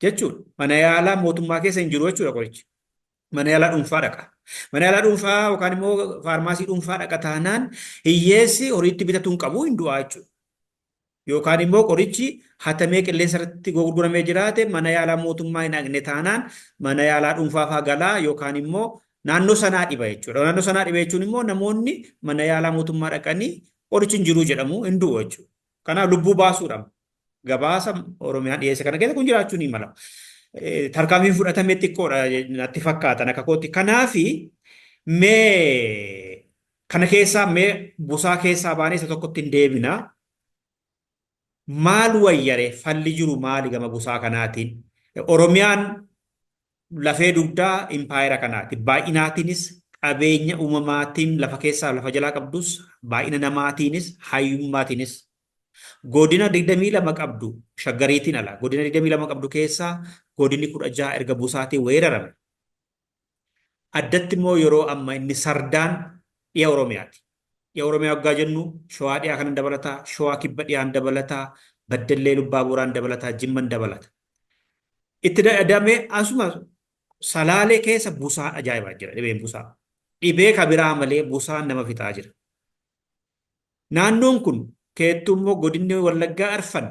jechuudha. Mana yaalaa mootummaa keessa hin jiru jechuudha qorichi. Mana yaalaa dhuunfaa dhaqa. Mana yaalaa dhuunfaa yookaan immoo faarmaasii dhuunfaa dhaqa taanaan, hiyyeessi horiitti bitatu hin qabu, hin du'aa jechuudha. Yookaan immoo qorichi hatamee qilleensa irratti gurguramee jiraate, mana yaalaa mootummaa hin dhaqne taanaan, mana yaalaa dhuunfaa fa'aa galaa yookaan immoo naannoo sanaa dhiba jechuudha. Naannoo sanaa dhiba jechuun immoo namoonni mana yaalaa mootummaa dhaqanii qorichi hin jiru jedhamu, hin du'u jechuudha. Kanaaf lubbuu baasuudha. Gabaasa Oromiyaan dhiyeesse kana keessa kun jiraachuu ni mala. Tarkaanfiin fudhatame xiqqoodha natti fakkaatan akka kootti. Kanaafi mee kana keessaa, mee busaa keessaa baanee isa tokkotti hin deebina. Maal wayyare? Falli jiru maali gama busaa kanaatiin? Oromiyaan lafee dugdaa impaayera kanaati. Baay'inaatiinis, qabeenya uumamaatiin lafa keessaa lafa jalaa qabdus, baay'ina namaatiinis, hayyummaatiinis. Godina 22 qabdu, Shaggariitiin ala godina 22 qabdu keessaa godinni 16 erga busaatiin weerarame. Addatti immoo yeroo amma inni sardaan dhiya Oromiyaati. Dhiya Oromiyaa waggaa jennu Shawaa dhiyaa kanan dabalataa, Shawaa kibba dhiyaan dabalataa, Baddellee Lubbaa Booraan dabalataa, Jimman dabalata. Itti dadhabamee asuma Salaalee keessa busaan ajaa'ibaa jira, dhibeen busaa. Dhibee kabiraa malee busaan nama fixaa jira. Naannoon kun keettuu immoo godinni Wallaggaa arfan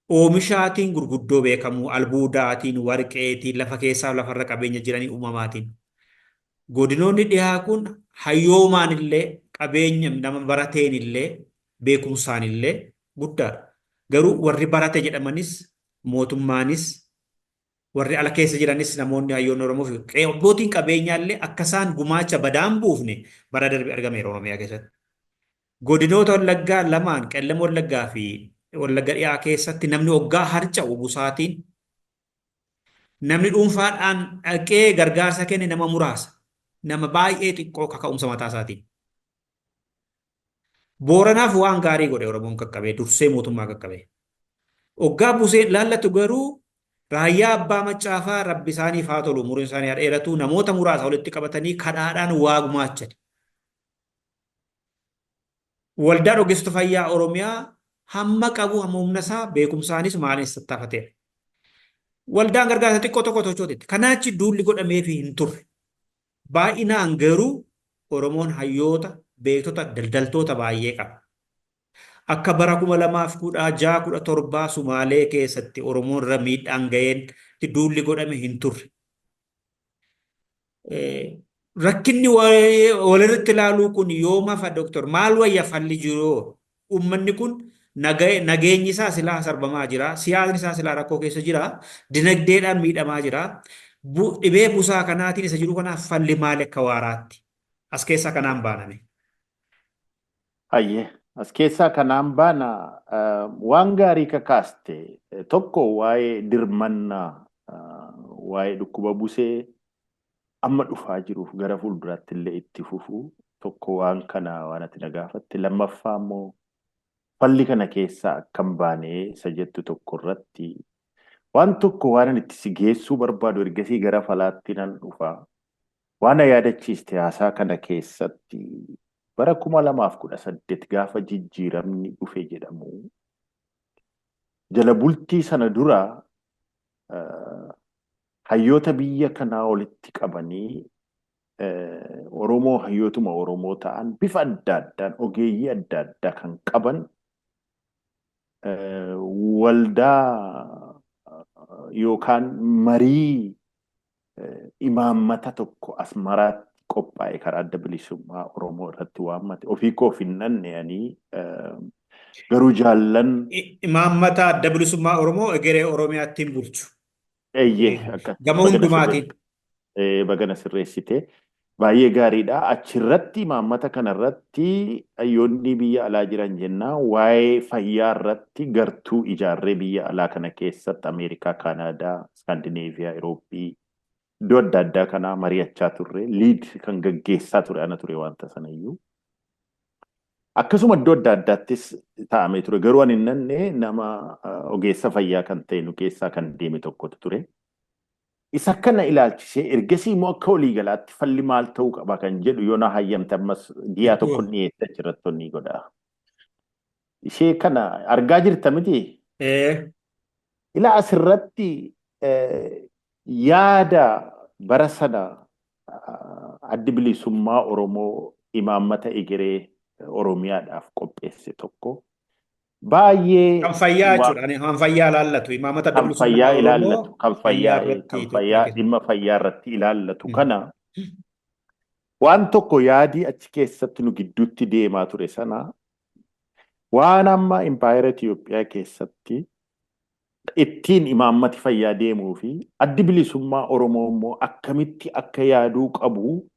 oomishaatiin gurguddoo beekamu, albuudaatiin, warqeetiin, lafa keessaa lafarra qabeenya jiranii uumamaatiin. Godinoonni dhihaa kun hayyoomaan illee, qabeenya nama barateen illee, beekumsaan illee guddaadha. Garuu warri barate jedhamanis, mootummaanis, warri ala keessa jiranis, namoonni hayyoonni Oromoo fi abbootiin qabeenyaa illee akka isaan gumaacha badaan buufne bara darbe argameera Oromiyaa keessatti. Godinoota Wallaggaa lamaan, Qellem Wallaggaa fi Wallagga dhiyaa keessatti namni waggaa harca'u busaatiin, namni dhuunfaadhaan dhaqee gargaarsa kenne nama muraasa. Nama baay'ee xiqqoo kaka'umsa mataa isaatiin. Booranaaf waan gaarii godhe Oromoon qaqqabee, dursee mootummaa qaqqabee. Oggaa buseen laallatu garuu raayyaa abbaa macaafaa, rabbi isaaniif haa tolu, umuriin isaanii haa dheeratu, namoota muraasa walitti qabatanii kadhaadhaan waa gumaachan. Waldaan Ogeessota Fayyaa Oromiyaa hamma qabu, hamma humna isaa, beekumsaanis maaliinis tattaafateera. Waldaan gargaarsa xiqqoo tokko tochootetti. Kanaachi duulli godhameefii hin turre. Baay'inaan garuu Oromoon hayyoota, beektota, daldaltoota baay'ee qaba. Akka bara 2016 17 Sumaalee keessatti Oromoon irra miidhaan ga'een duulli godhame hin turre. Rakkinni walirratti ilaaluu kun yoom hafa, Doktor? Maal wayya falli jiru? Uummanni kun nageenyi isaa silaa sarbamaa jira. Siyaasni isaa silaa rakkoo keessa jira. Dinagdeedhaan miidhamaa jira. Dhibee busaa kanaatiin isa jiru kanaaf falli maali akka waaraatti? As keessaa kanaan baaname. Hayyee, as keessaa kanaan baana. Waan gaarii kakaaste. Tokko waa'ee dirmannaa, waa'ee dhukkuba busee amma dhufaa jiruuf gara fuulduraatti illee itti fufu, tokko waan kana waan ati na gaafatte. Lammaffaa immoo falli kana keessaa akkam baanee isa jettu tokko irratti waan tokko waan ani itti si geessuu barbaadu, ergasii gara falaatti nan dhufa. Waan na yaadachiiste haasaa kana keessatti Bara 2018 gaafa jijjiiramni dhufe jedhamu, jala bultii sana dura hayyoota biyya kanaa walitti qabanii, Oromoo, hayyootuma Oromoo ta'an, bifa adda addaan ogeeyyii adda addaa kan qaban, waldaa yookaan marii imaammata tokko Asmaraatti qophaa'e karaa Adda Bilisummaa Oromoo irratti waammate. Ofii koof hin nanne, ani garuu jaallan. Imaammata Adda Bilisummaa Oromoo egeree Oromiyaatti hin bulchu. Eeyyee, akka Gama hundumaatiin. Bagana sirreessite. Baay'ee gaariidha. Achirratti, imaammata kanarratti, hayyoonni biyya alaa jiran jennaan waa'ee fayyaa irratti gartuu ijaarree biyya alaa kana keessatti Ameerikaa, Kaanaadaa, Iskaandineeviyaa, Irooppii, iddoo adda addaa kanaa mari'achaa turre. Lead kan gaggeessaa ture ana ture wanta sanayyuu. Akkasuma iddoo adda addaattis taa'amee ture. Garuu ani nanne, nama ogeessa fayyaa kan ta'e nu keessaa kan deeme tokkotu ture. Isa kana ilaalchisee ergasii immoo akka waliigalaatti falli maal ta'uu qaba kan jedhu, yoo na hayyamte, ammas diyaa tokko dhiyeessa achirratti ni godha. Ishee kana argaa jirta miti? Ilaa, asirratti yaada bara sana Addi Bilisummaa Oromoo imaammata egeree Oromiyaadhaaf qopheesse tokko baay'ee Kan fayyaa jechuudha. Kan fayyaa ilaallatu. Imaammata Adda kan Bilisummaa fayyaa Oromoo ilaallatu, kan fayyaa fayyaa irratti kan Itoophiyaa fayyaa keessatti. Dhimma fayyaa irratti ilaallatu kana waan tokko yaadii achi keessatti nu gidduutti deemaa ture sana, waan amma impaayera Itoophiyaa keessatti ittiin imaammati fayyaa deemuu fi Addi Bilisummaa Oromoo immoo akkamitti akka yaaduu qabu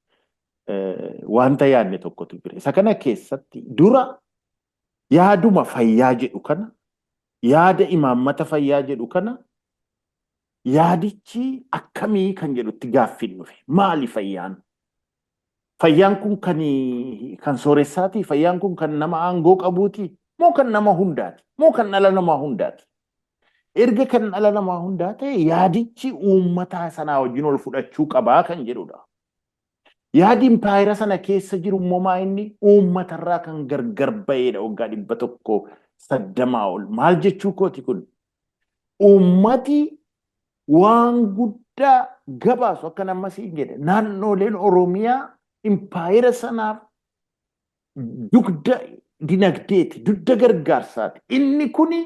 wanta yaadne tokkotu jira. Isa kana keessatti dura yaaduma fayyaa jedhu kana, yaada imaammata fayyaa jedhu kana, yaadichi akkamii kan jedhutti gaaffiin dhufe. Maali fayyaan? Fayyaan kun kan sooressaati? Fayyaan kun kan nama aangoo qabuuti? Moo kan nama hundaati? Moo kan dhala namaa hundaati? Erga kan dhala namaa hundaa ta'e, yaadichi uummataa sanaa wajjin ol fudhachuu qabaa kan jedhudha. Yaadi impaayera sana keessa jiru immoo maa inni uummatarraa kan gargar ba'eedha waggaa 130 ol. Maal jechuu kooti kun? Uummati waan guddaa gabaasu akka nama siin jedhe, naannoleen Oromiyaa impaayera sanaaf dugda dinagdeeti, dugda gargaarsaati. Inni kuni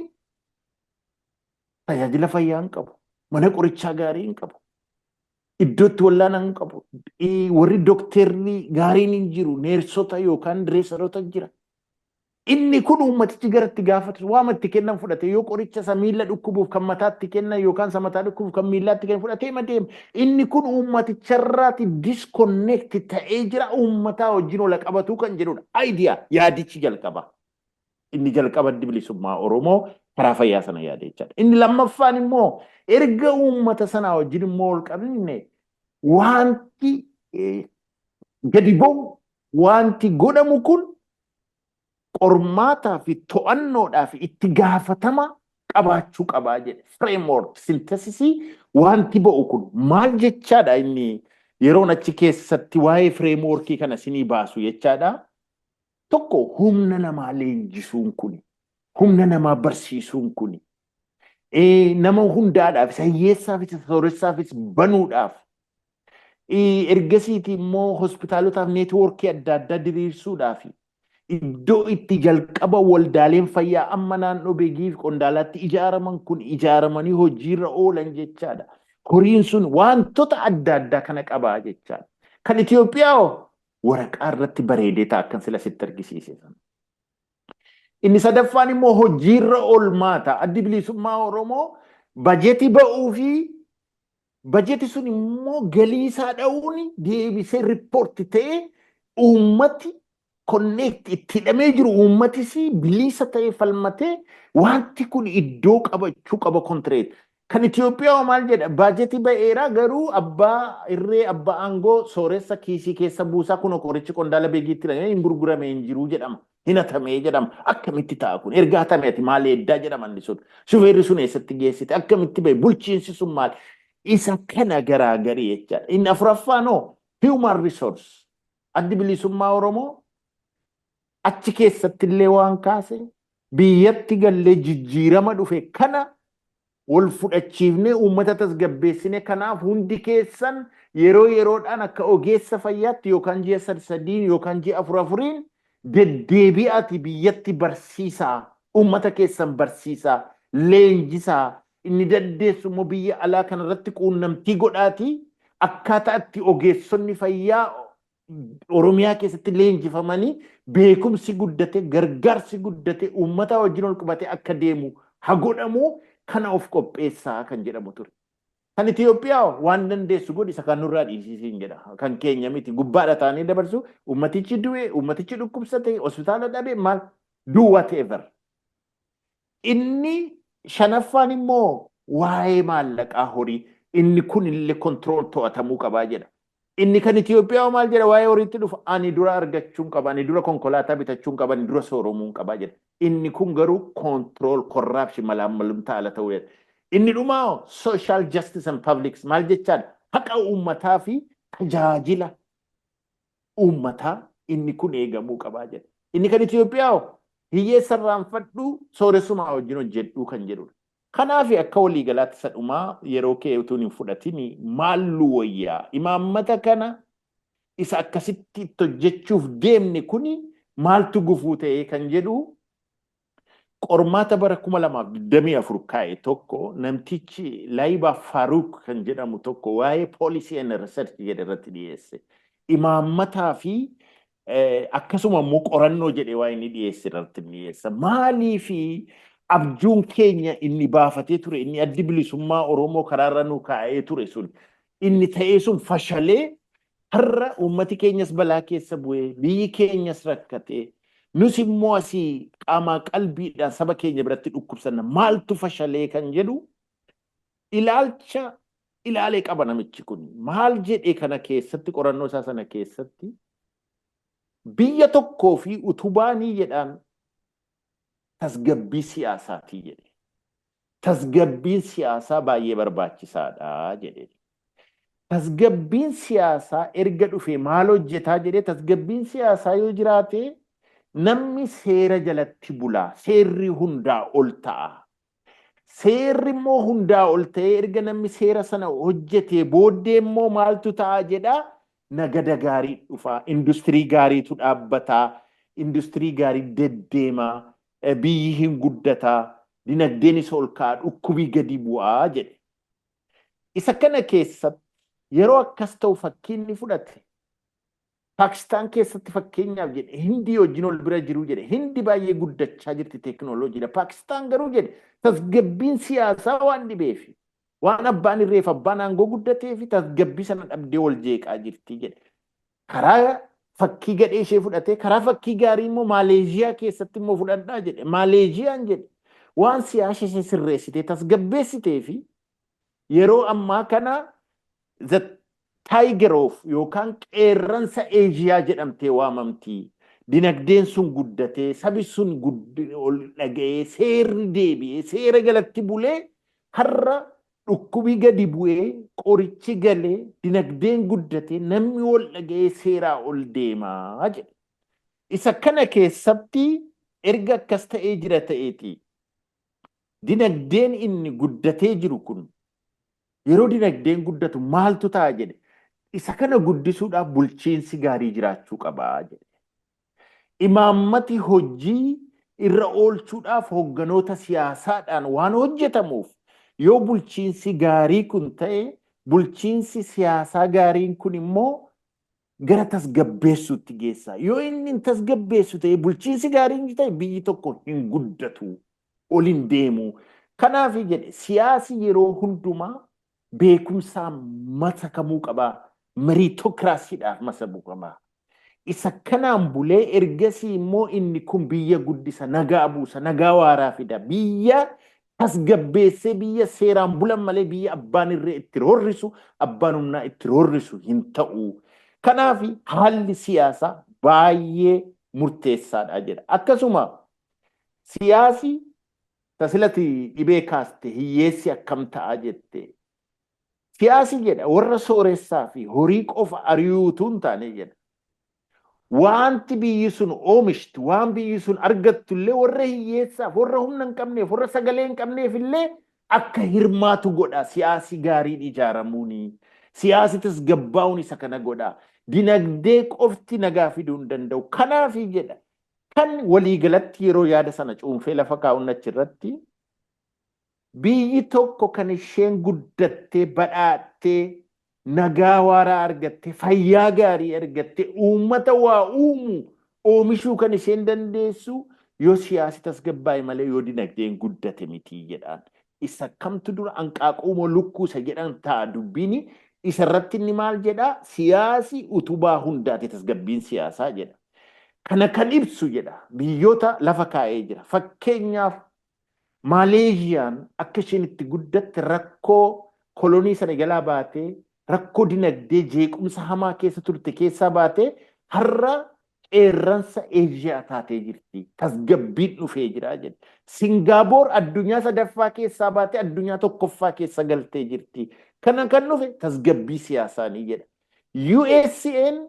tajaajila fayyaa hin qabu, mana qorichaa gaarii hin qabu, iddoo itti wallaanan hin qabu, warri dookterri gaariin hin jiru, neersota yookaan direessaroota jira. Inni kun uummatichi gara itti gaafatu waama itti kennan fudhate, yoo qoricha isa miilla dhukkubuuf kan mataatti kennan yookaan isa mataa dhukkubuuf kan miillaatti kennan fudhatee ma deema. Inni kun uummaticharraati disconnect ta'ee jira, uummataa wajjin ola qabatu kan jedhudha. Idea yaadichi jalqaba. Inni jalqaba Addi Bilisummaa Oromoo karaa fayyaa sana yaade jechaadha. Inni lammaffaan immoo erga uummata sanaa wajjin immoo ol qabne, wanti gadi ba'u, wanti godhamu kun qormaataa fi to'annoodhaa fi itti gaafatama qabaachuu qabaa jedhe. Framework synthesis wanti ba'u kun maal jechaadha inni yeroon achi keessatti waa'ee frameworkii kana sinii baasu jechaadha. Tokko, humna namaa leenjisuun kuni, humna namaa barsiisuun kuni, nama hundaadhaaf, isa hiyyeessaafis isa sooressaafis banuudhaaf, ergasiiti immoo hospitaalotaaf neetwoorkii adda addaa diriirsuudhaaf, iddoo itti jalqaba waldaaleen fayyaa amma naannoo Beegii fi Qondaalaatti ijaaraman kun ijaaramanii hojiirra oolan jechaadha. Horiin sun wantoota adda addaa kana qabaa jechaadha. Kan Itoophiyaa hoo waraqaa irratti bareedee ta'a akkan sila sitti argisiise sana. Inni sadaffaan immoo hojiirra oolmaata. Addi Bilisummaa Oromoo bajetii ba'uu fi bajeti sun immoo galii isaa dha'uun deebisee report ta'ee uummati connect itti hidhamee jiru, uummatis bilisa ta'ee falmatee wanti kun iddoo qabachuu qaba kontireet. Kan Itoophiyaa maal jedha? Baajeti ba'eera, garuu abbaa irree, abbaa aangoo, sooressa kiisii keessa buusaa. Kun qorichi Qondaala Beegiitti hin gurgurame hin jiru jedhama. Hin hatamee jedhama. Akkamitti ta'a kun? Erga hatame ati maal eeddaa jedhama inni sun. Shufeerri sun eessatti geessite? Akkamitti ba'e? Bulchiinsi sun maal? Isa kana garaagarii jechaadha. Inni afuraffaan hoo human resource. Addi Bilisummaa Oromoo Achi keessatti illee waan kaase, biyyatti gallee jijjiirama dhufe kana wal fudhachiifnee uummata tasgabbeessine. Kanaaf hundi keessan yeroo yeroodhaan akka ogeessa fayyaatti yookaan ji'a 3 sadiin yookaan ji'a 4 afuriin deddeebi'aati biyyatti barsiisaa, uummata keessan barsiisaa, leenjisaa. Inni dandeessu immoo biyya alaa kanarratti quunnamtii godhaati akkaataa itti ogeessonni fayyaa Oromiyaa keessatti leenjifamanii, beekumsi guddate, gargaarsi guddate, uummata wajjin ol qabatee akka deemu haa godhamu, kana of qopheessaa kan jedhamu ture. Kan Itoophiyaa waan dandeessu godhi, isa kan nurraa dhiisisiin jedha. Kan keenya miti, gubbaadha taanee dabarsu. Uummatichi du'e, uummatichi dhukkubsate, hospitaala dhabe, maal, do whatever. Inni shanaffaan immoo waa'ee maallaqaa, horii, inni kun illee control, to'atamuu qabaa jedha. Inni kan Itoophiyaa maal jedha? Waa'ee horiitti dhufa, ani dura argachuun qaba, ani dura konkolaataa bitachuun qaba, ani dura sooromuun qaba jedha. Inni kun garuu control, corruption, malaammalummaa ala ta'uu jedha. Inni dhumaa social justice and publics maal jechaadha? Haqa uummataa fi tajaajila uummataa inni kun eegamuu qabaa jedha. Inni kan Itoophiyaa hiyyeessa irraanfadhu, sooressumaa wajjin hojjedhuu kan jedhudha. Kanaaf akka waliigalaatti sadhumaa yeroo kee utuu hin fudhatin, maallu wayyaa, imaammata kana isa akkasitti itti hojjechuuf deemne kuni maaltu gufuu ta'ee kan jedhu, qormaata bara 2024 kaa'e tokko namtichi Laayibaa Faaruuk kan jedhamu tokko waa'ee policy and research jedhe irratti dhiyeesse. Imaammataa fi akkasuma immoo qorannoo jedhe waa inni dhiyeesse irratti dhiyeessa. Maalii fi abjuun keenya inni baafatee ture, inni Addi Bilisummaa Oromoo karaarra nu kaa'ee ture sun, inni ta'ee sun fashalee, har'a uummati keenyas balaa keessa bu'ee, biyyi keenyas rakkatee, nus immoo asii qaamaa qalbiidhaan saba keenya biratti dhukkubsanna, maaltu fashalee kan jedhu ilaalcha ilaalee qaba namichi kun. Maal jedhe kana keessatti, qorannoo isaa sana keessatti, biyya tokkoo fi utubaanii jedhaan tasgabbii siyaasaatii jedhe. Tasgabbiin siyaasaa baay'ee barbaachisaadha jedhe. Tasgabbiin siyaasaa erga dhufe maal hojjetaa jedhee, tasgabbiin siyaasaa yoo jiraate namni seera jalatti bulaa, seerri hundaa ol ta'a. Seerri immoo hundaa ol ta'ee erga namni seera sana hojjetee booddee immoo maaltu ta'a jedhaa? Nagada gaarii dhufa, industirii gaariitu dhaabbataa, industirii gaarii deddeemaa, biyyi hin guddataa, dinagdeenis ol ka'a, dhukkubii gadi bu'aa jedhe. Isa kana keessatti yeroo akkas ta'u fakkiin inni fudhate Paakistaan keessatti fakkeenyaaf jedhe, Hindii wajjin ol bira jiru jedhe. Hindi baay'ee guddachaa jirti teekinooloojiidha. Paakistaan garuu jedhe tasgabbiin siyaasaa waan dhibeefi, waan abbaan irreef abbaan aangoo guddatee fi tasgabbii sana dhabdee wal jeeqaa jirti jedhe. Karaa fakkii gadhee ishee fudhatee, karaa fakkii gaarii immoo Maaleeziyaa keessatti immoo fudhadhaa jedhe. Maaleeziyaan jedhe waan siyaasa ishee sirreessitee tasgabbeessitee fi yeroo ammaa kana the tiger of yookaan qeerransa Eeshiyaa jedhamtee waamamti. Dinagdeen sun guddatee, sabi sun ol dhaga'ee, seerri deebi'ee seera jalatti bulee, har'a dhukkubi gadi bu'ee, qorichi galee, dinagdeen guddatee, namni ol dhaga'ee seeraa ol deemaa jedhe. Isa kana keessatti erga akkas ta'ee jira ta'eeti, dinagdeen inni guddatee jiru kun, yeroo dinagdeen guddatu maaltu ta'a jedhe. Isa kana guddisuudhaaf bulchiinsi gaarii jiraachuu qabaa jedhe. Imaammati hojii irra oolchuudhaaf hoogganoota siyaasaadhaan waan hojjetamuuf, yoo bulchiinsi gaarii kun ta'e, bulchiinsi siyaasaa gaariin kun immoo gara tasgabbeessuutti geessa. Yoo inni hin tasgabbeessu ta'e, bulchiinsi gaariin ta'e, biyyi tokko hin guddatu, ol hin deemu. Kanaaf jedhe siyaasi yeroo hundumaa beekumsaan masakamuu qaba. Meritocracyidhaaf masamuu qaba. Isa kanaan bulee ergasii immoo inni kun biyya guddisa, nagaa buusa, nagaa waaraa fida. Biyya tasgabbeessee biyya seeraan bulan malee biyya abbaan irree itti roorrisu, abbaan humnaa itti roorrisu hin ta'u. Kanaaf haalli siyaasaa baay'ee murteessaadha jedha. Akkasuma siyaasi tasilati dhibee kaaste, hiyyeessi akkam ta'a jette. Siyaasi jedha warra sooressaa fi horii qofa ari'uutu hin taane jedha. Wanti biyyi sun oomishtu, waan biyyi sun argattu illee warra hiyyeessaaf, warra humna hin qabneef, warra sagalee hin qabneef illee akka hirmaatu godha. Siyaasi gaariin ijaaramuuni. Siyaasi tasgabbaa'uun isa kana godha. Dinagdee qofti nagaa fiduu hin danda'u. Kanaafi jedha. Kan waliigalatti yeroo yaada sana cuunfee lafa kaa'uun achirratti, biyyi tokko kan isheen guddattee, badhaadhtee, nagaa waaraa argattee, fayyaa gaarii argattee, uummata waa uumu oomishuu kan isheen dandeessu yoo siyaasi tasgabbaa'e malee yoo dinagdeen guddate miti jedhaan. Isa kamtu dura, hanqaaquu moo lukkuu isa jedhan ta'a dubbiini. Isa irratti inni maal jedhaa? Siyaasi utubaa hundaati tasgabbiin siyaasaa jedha. Kana kan ibsu jedha, biyyoota lafa kaa'ee jira. Fakkeenyaaf, Maaleeziyaan akka isheen itti guddatte, rakkoo kolonii sana jalaa baatee, rakkoo dinagdee jeequmsa hamaa keessa turte keessaa baatee, har'a qeerransa Eeshiyaa taatee jirti. Tasgabbiin dhufee jira jedhe. Singaapoor addunyaa sadaffaa keessaa baatee addunyaa tokkoffaa keessa galtee jirti. Kana kan dhufe tasgabbii siyaasaanii jedha. USA'n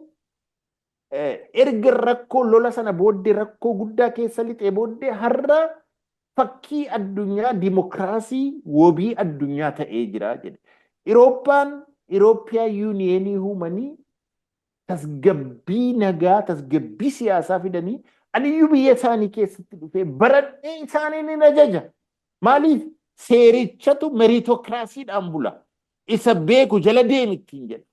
erga rakkoo lola sana booddee rakkoo guddaa keessa lixee booddee har'a fakkii addunyaa, dimokiraasii wabii addunyaa ta'ee jira jedhe. Irooppaan European Unionii uumanii tasgabbii nagaa, tasgabbii siyaasaa fidanii, aniyyuu biyya isaanii keessatti dhufee baradhee isaaniin hin ajaja. Maaliif? Seerichatu meritocracyidhaan bula. Isa beeku jala deemi ittiin jedha.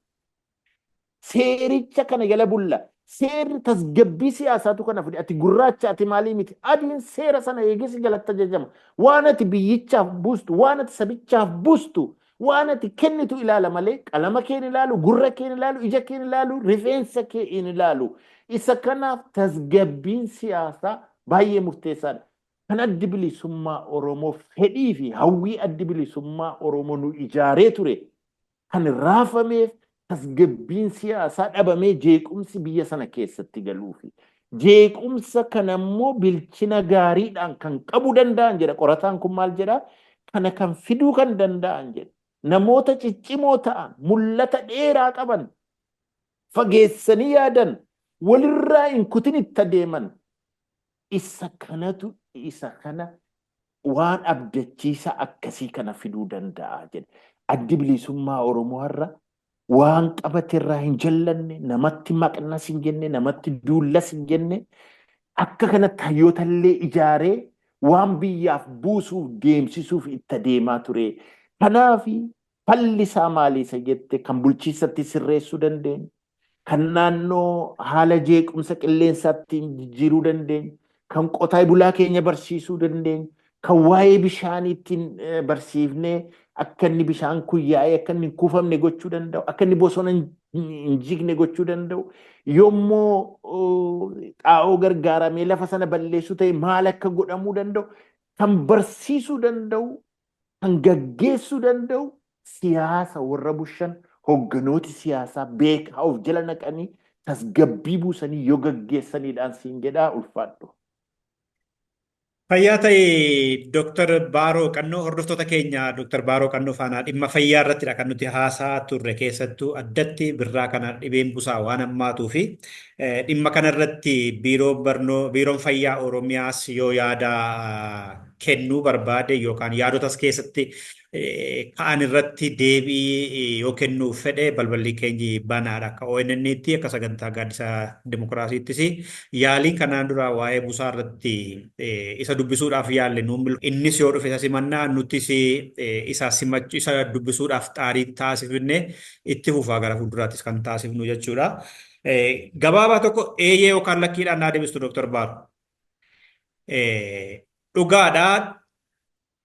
Seericha kana jala bulla. Seerri tasgabbii siyaasaatu kana fide. Ati gurraacha, ati maalii miti. Adiin seera sana eegesi jalatti ajajama. Waan ati biyyichaaf buustu, waan ati sabichaaf buustu, waan ati kennitu ilaala malee qalama kee hin ilaalu, gurra kee hin ilaalu, ija kee hin ilaalu, rifeensa kee hin ilaalu. Isa kanaaf tasgabbiin siyaasaa baay'ee murteessaadha. Kan Addi Bilisummaa Oromoo, fedhii fi hawwii Addi Bilisummaa Oromoo nu ijaaree ture kan raafameef tasgabbiin siyaasaa dhabamee jeequmsi biyya sana keessatti galuufi. Jeequmsa kana immoo bilchina gaariidhaan kan qabuu danda'an jedha. Qorataan kun maal jedha? Kana kan fiduu kan danda'an jedha. Namoota ciccimoo ta'an, mul'ata dheeraa qaban, fageessanii yaadan, walirraa hin kutin itti adeeman. Isa kanatu isa kana waan abdachiisa akkasii kana fiduu danda'a jedhe. Addi Bilisummaa Oromoo har'a waan qabate irraa hin jallanne, namatti maqnas hin jenne, namatti duullas hin jenne, akka kanatti hayyoota illee ijaaree waan biyyaaf buusuuf deemsisuuf itti adeemaa ture. Kanaaf falli isaa maali isa jette, kan bulchiinsatti sirreessuu dandeenya, kan naannoo haala jeequmsa qilleensaatti jijjiiruu dandeenya, kan qotee bulaa keenya barsiisuu dandeenya, kan waa'ee bishaanii ittiin barsiifnee akka inni bishaan kun yaa'ee akka inni hin kuufamne gochuu danda'u, akka inni bosona hin jigne gochuu danda'u, yommuu xaa'oo gargaaramee lafa sana balleessuu ta'e maal akka godhamuu danda'u, kan barsiisuu danda'u, kan gaggeessuu danda'u, siyaasa warra bushan hogganooti siyaasaa beekaa of jala naqanii tasgabbii buusanii yoo gaggeessaniidhaan siin jedhaa, ulfaadhu. Fayyaa ta'e, Dooktar Baaroo Qannoo. Hordoftoota keenya, Dooktar Baaroo Qannoo faanaa dhimma fayyaa irrattidha kan nuti haasaa turre. Keessattuu addatti birraa kana dhibeen busaa waan hammaatuu fi dhimma kana irratti biiroon barnoo biiroon fayyaa Oromiyaas yoo yaada kennuu barbaade yookaan yaadotas keessatti ka'an irratti deebii yoo kennuu fedhe, balballi keenyi banaadha. Akka ONN'tti, akka sagantaa Gaaddisa Dimokiraasiittis, yaaliin kanaan dura waa'ee busaa irratti isa dubbisuudhaaf yaalle nuun, innis yoo dhufe isa simannaa, nutis isa simachuu, isa dubbisuudhaaf xaarii taasifne itti fufaa gara fuulduraattis kan taasifnu jechuudha. Gabaabaa tokko eeyyee yookaan lakkiidhaan naa deebistu, Dooktar Baaru. Dhugaadhaa,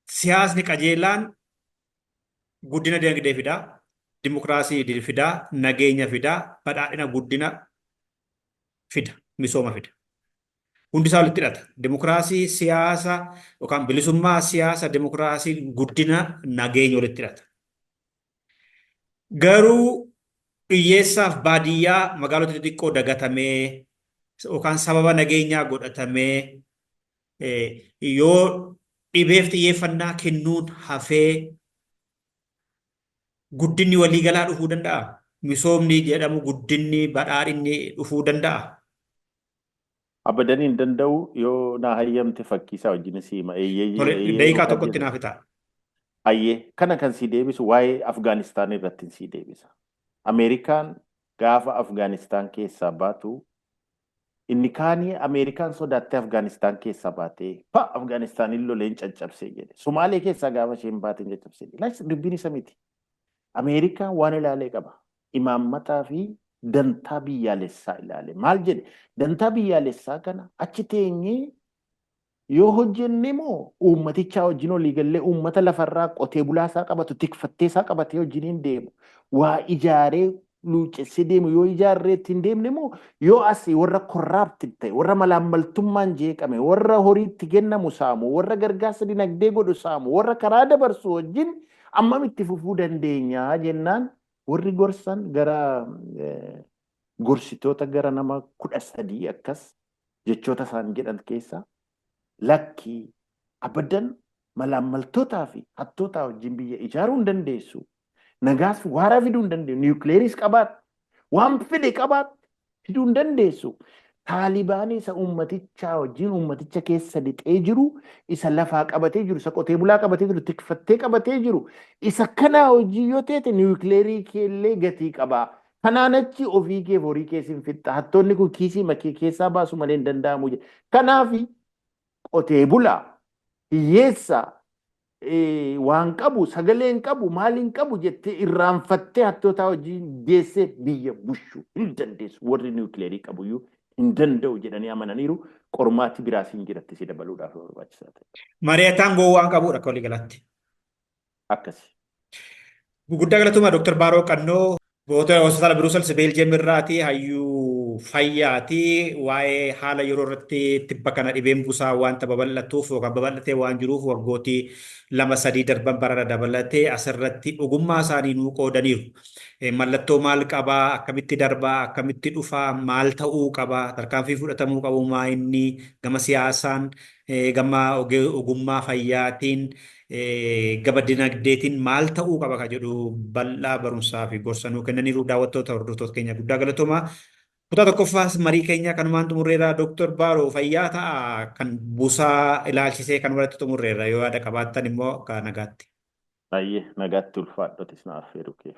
siyaasni qajeelaan guddina dinagdee fidaa, dimokiraasii fidaa, nageenya fidaa, badhaadhina, guddina fida, misooma fida. Hundi isaa walitti hidhata. Dimokiraasii, siyaasa yookaan bilisummaa siyaasa, dimokiraasii, guddina, nageenya walitti hidhata. Garuu hiyyeessaaf baadiyyaa, magaalota xixiqqoo dagatamee yookaan sababa nageenyaa godhatamee yoo dhibeef xiyyeeffannaa kennuun hafee guddinni waliigalaa dhufuu danda'a? Misoomni jedhamu, guddinni, badhaadhinni dhufuu danda'a? Abadan hin danda'u, yoo naa hayyamte fakkii isaa wajjin si hima. Tole, Eeyyee daqiiqaa yookaan tokkotti jedhu. naaf ta'a. Ayyee, kana kan si deebisu waa'ee Afgaanistaan irratti si deebisa. Ameerikaan gaafa Afgaanistaan keessaa baatu, inni kaanii Ameerikaan sodaattee Afgaanistaan keessaa baatee, pa Afgaanistaanin loleen caccabsee jedhe. Sumaalee keessaa gaafa isheen baateen caccabsee jedhe. Laachisa, dubbiin isa miti. Ameerikaan waan ilaalee qaba. Imaammataa fi dantaa biyyaalessaa ilaale. Maal jedhe? Dantaa biyyaalessaa kana achi teenyee yoo hojjenne moo uummatichaa wajjin olii gallee uummata lafarraa qotee bulaa isaa qabatu, tikfattee isaa qabatee wajjiniin deemu, waa ijaaree luuccessee deemu yoo ijaarree ittiin deemne moo, yoo asii warra corrupt ta'e, warra malaammaltummaan jeeqame, warra horiitti kennamu saamu, warra gargaarsa dinagdee godhu saamu, warra karaa dabarsu wajjin ammam itti fufuu dandeenya jennaan, warri gorsan gara gorsitoota gara nama 13 akkas jechoota isaan jedhan keessaa, lakkii, abadan malaammaltootaa fi hattootaa wajjin biyya ijaaruu hin dandeessu. Nagaas waaraa fiduu hin dandeessu. Niwukileeriis qabaat, waan fedhe qabaat fiduu hin dandeessu. Taalibaanii isa uummatichaa wajjin uummaticha keessa lixee jiru, isa lafaa qabatee jiru, isa qotee bulaa qabatee jiru, tikfattee qabatee jiru, isa kanaa wajjin yoo teete niwukileerii keellee gatii qabaa. Kanaan achi ofii kee horii kee sin fixxa. Hattoonni kun kiisii makee keessaa baasu malee hin danda'amu jedhe. Kanaaf qotee bulaa, hiyyeessa, waan qabu, sagalee hin qabu, maal hin qabu jettee irraanfattee hattootaa wajjin geessee biyya bushuu hin dandeessu. Warri niwukileerii qabuyyuu hin danda'u jedhanii amananiiru. Qormaati biraas hin jiratti si dabaluudhaaf barbaachisaa ta'e. Mari'ataan gowwaan qabudha akka waliigalaatti. Akkasi. Guddaa galatoomaa, Dr. Baaroo Qannoo, Hospitaala Biruusels Beeljeem irraati, hayyuu fayyaati. Waa'ee haala yeroo irratti tibba kana dhibeen busaa wanta babal'atuuf yookaan babal'atee waan jiruuf waggootii 2-3 darban barana dabalatee asirratti ogummaa isaanii nuu qoodaniiru. Mallattoo maal qabaa, akkamitti darbaa, akkamitti dhufaa, maal ta'uu qabaa, tarkaanfii fudhatamuu qabu maa inni gama siyaasaan, gama ogummaa fayyaatiin, gama dinagdeetiin maal ta'uu qaba ka jedhu bal'aa barumsaa fi gorsa nuu kennaniiru. Daawwattoota, hordoftoota keenya, guddaa galatoomaa. Kutaa tokkoffaas marii keenya kanumaan xumurreerra. Dooktor Baaroo, fayyaa ta'a. Kan busaa ilaalchisee kan walitti xumurreerra. Yoo yaada qabaattan immoo akka nagaatti. Baay'ee nagaatti, ulfaadhotis na affeeru keef.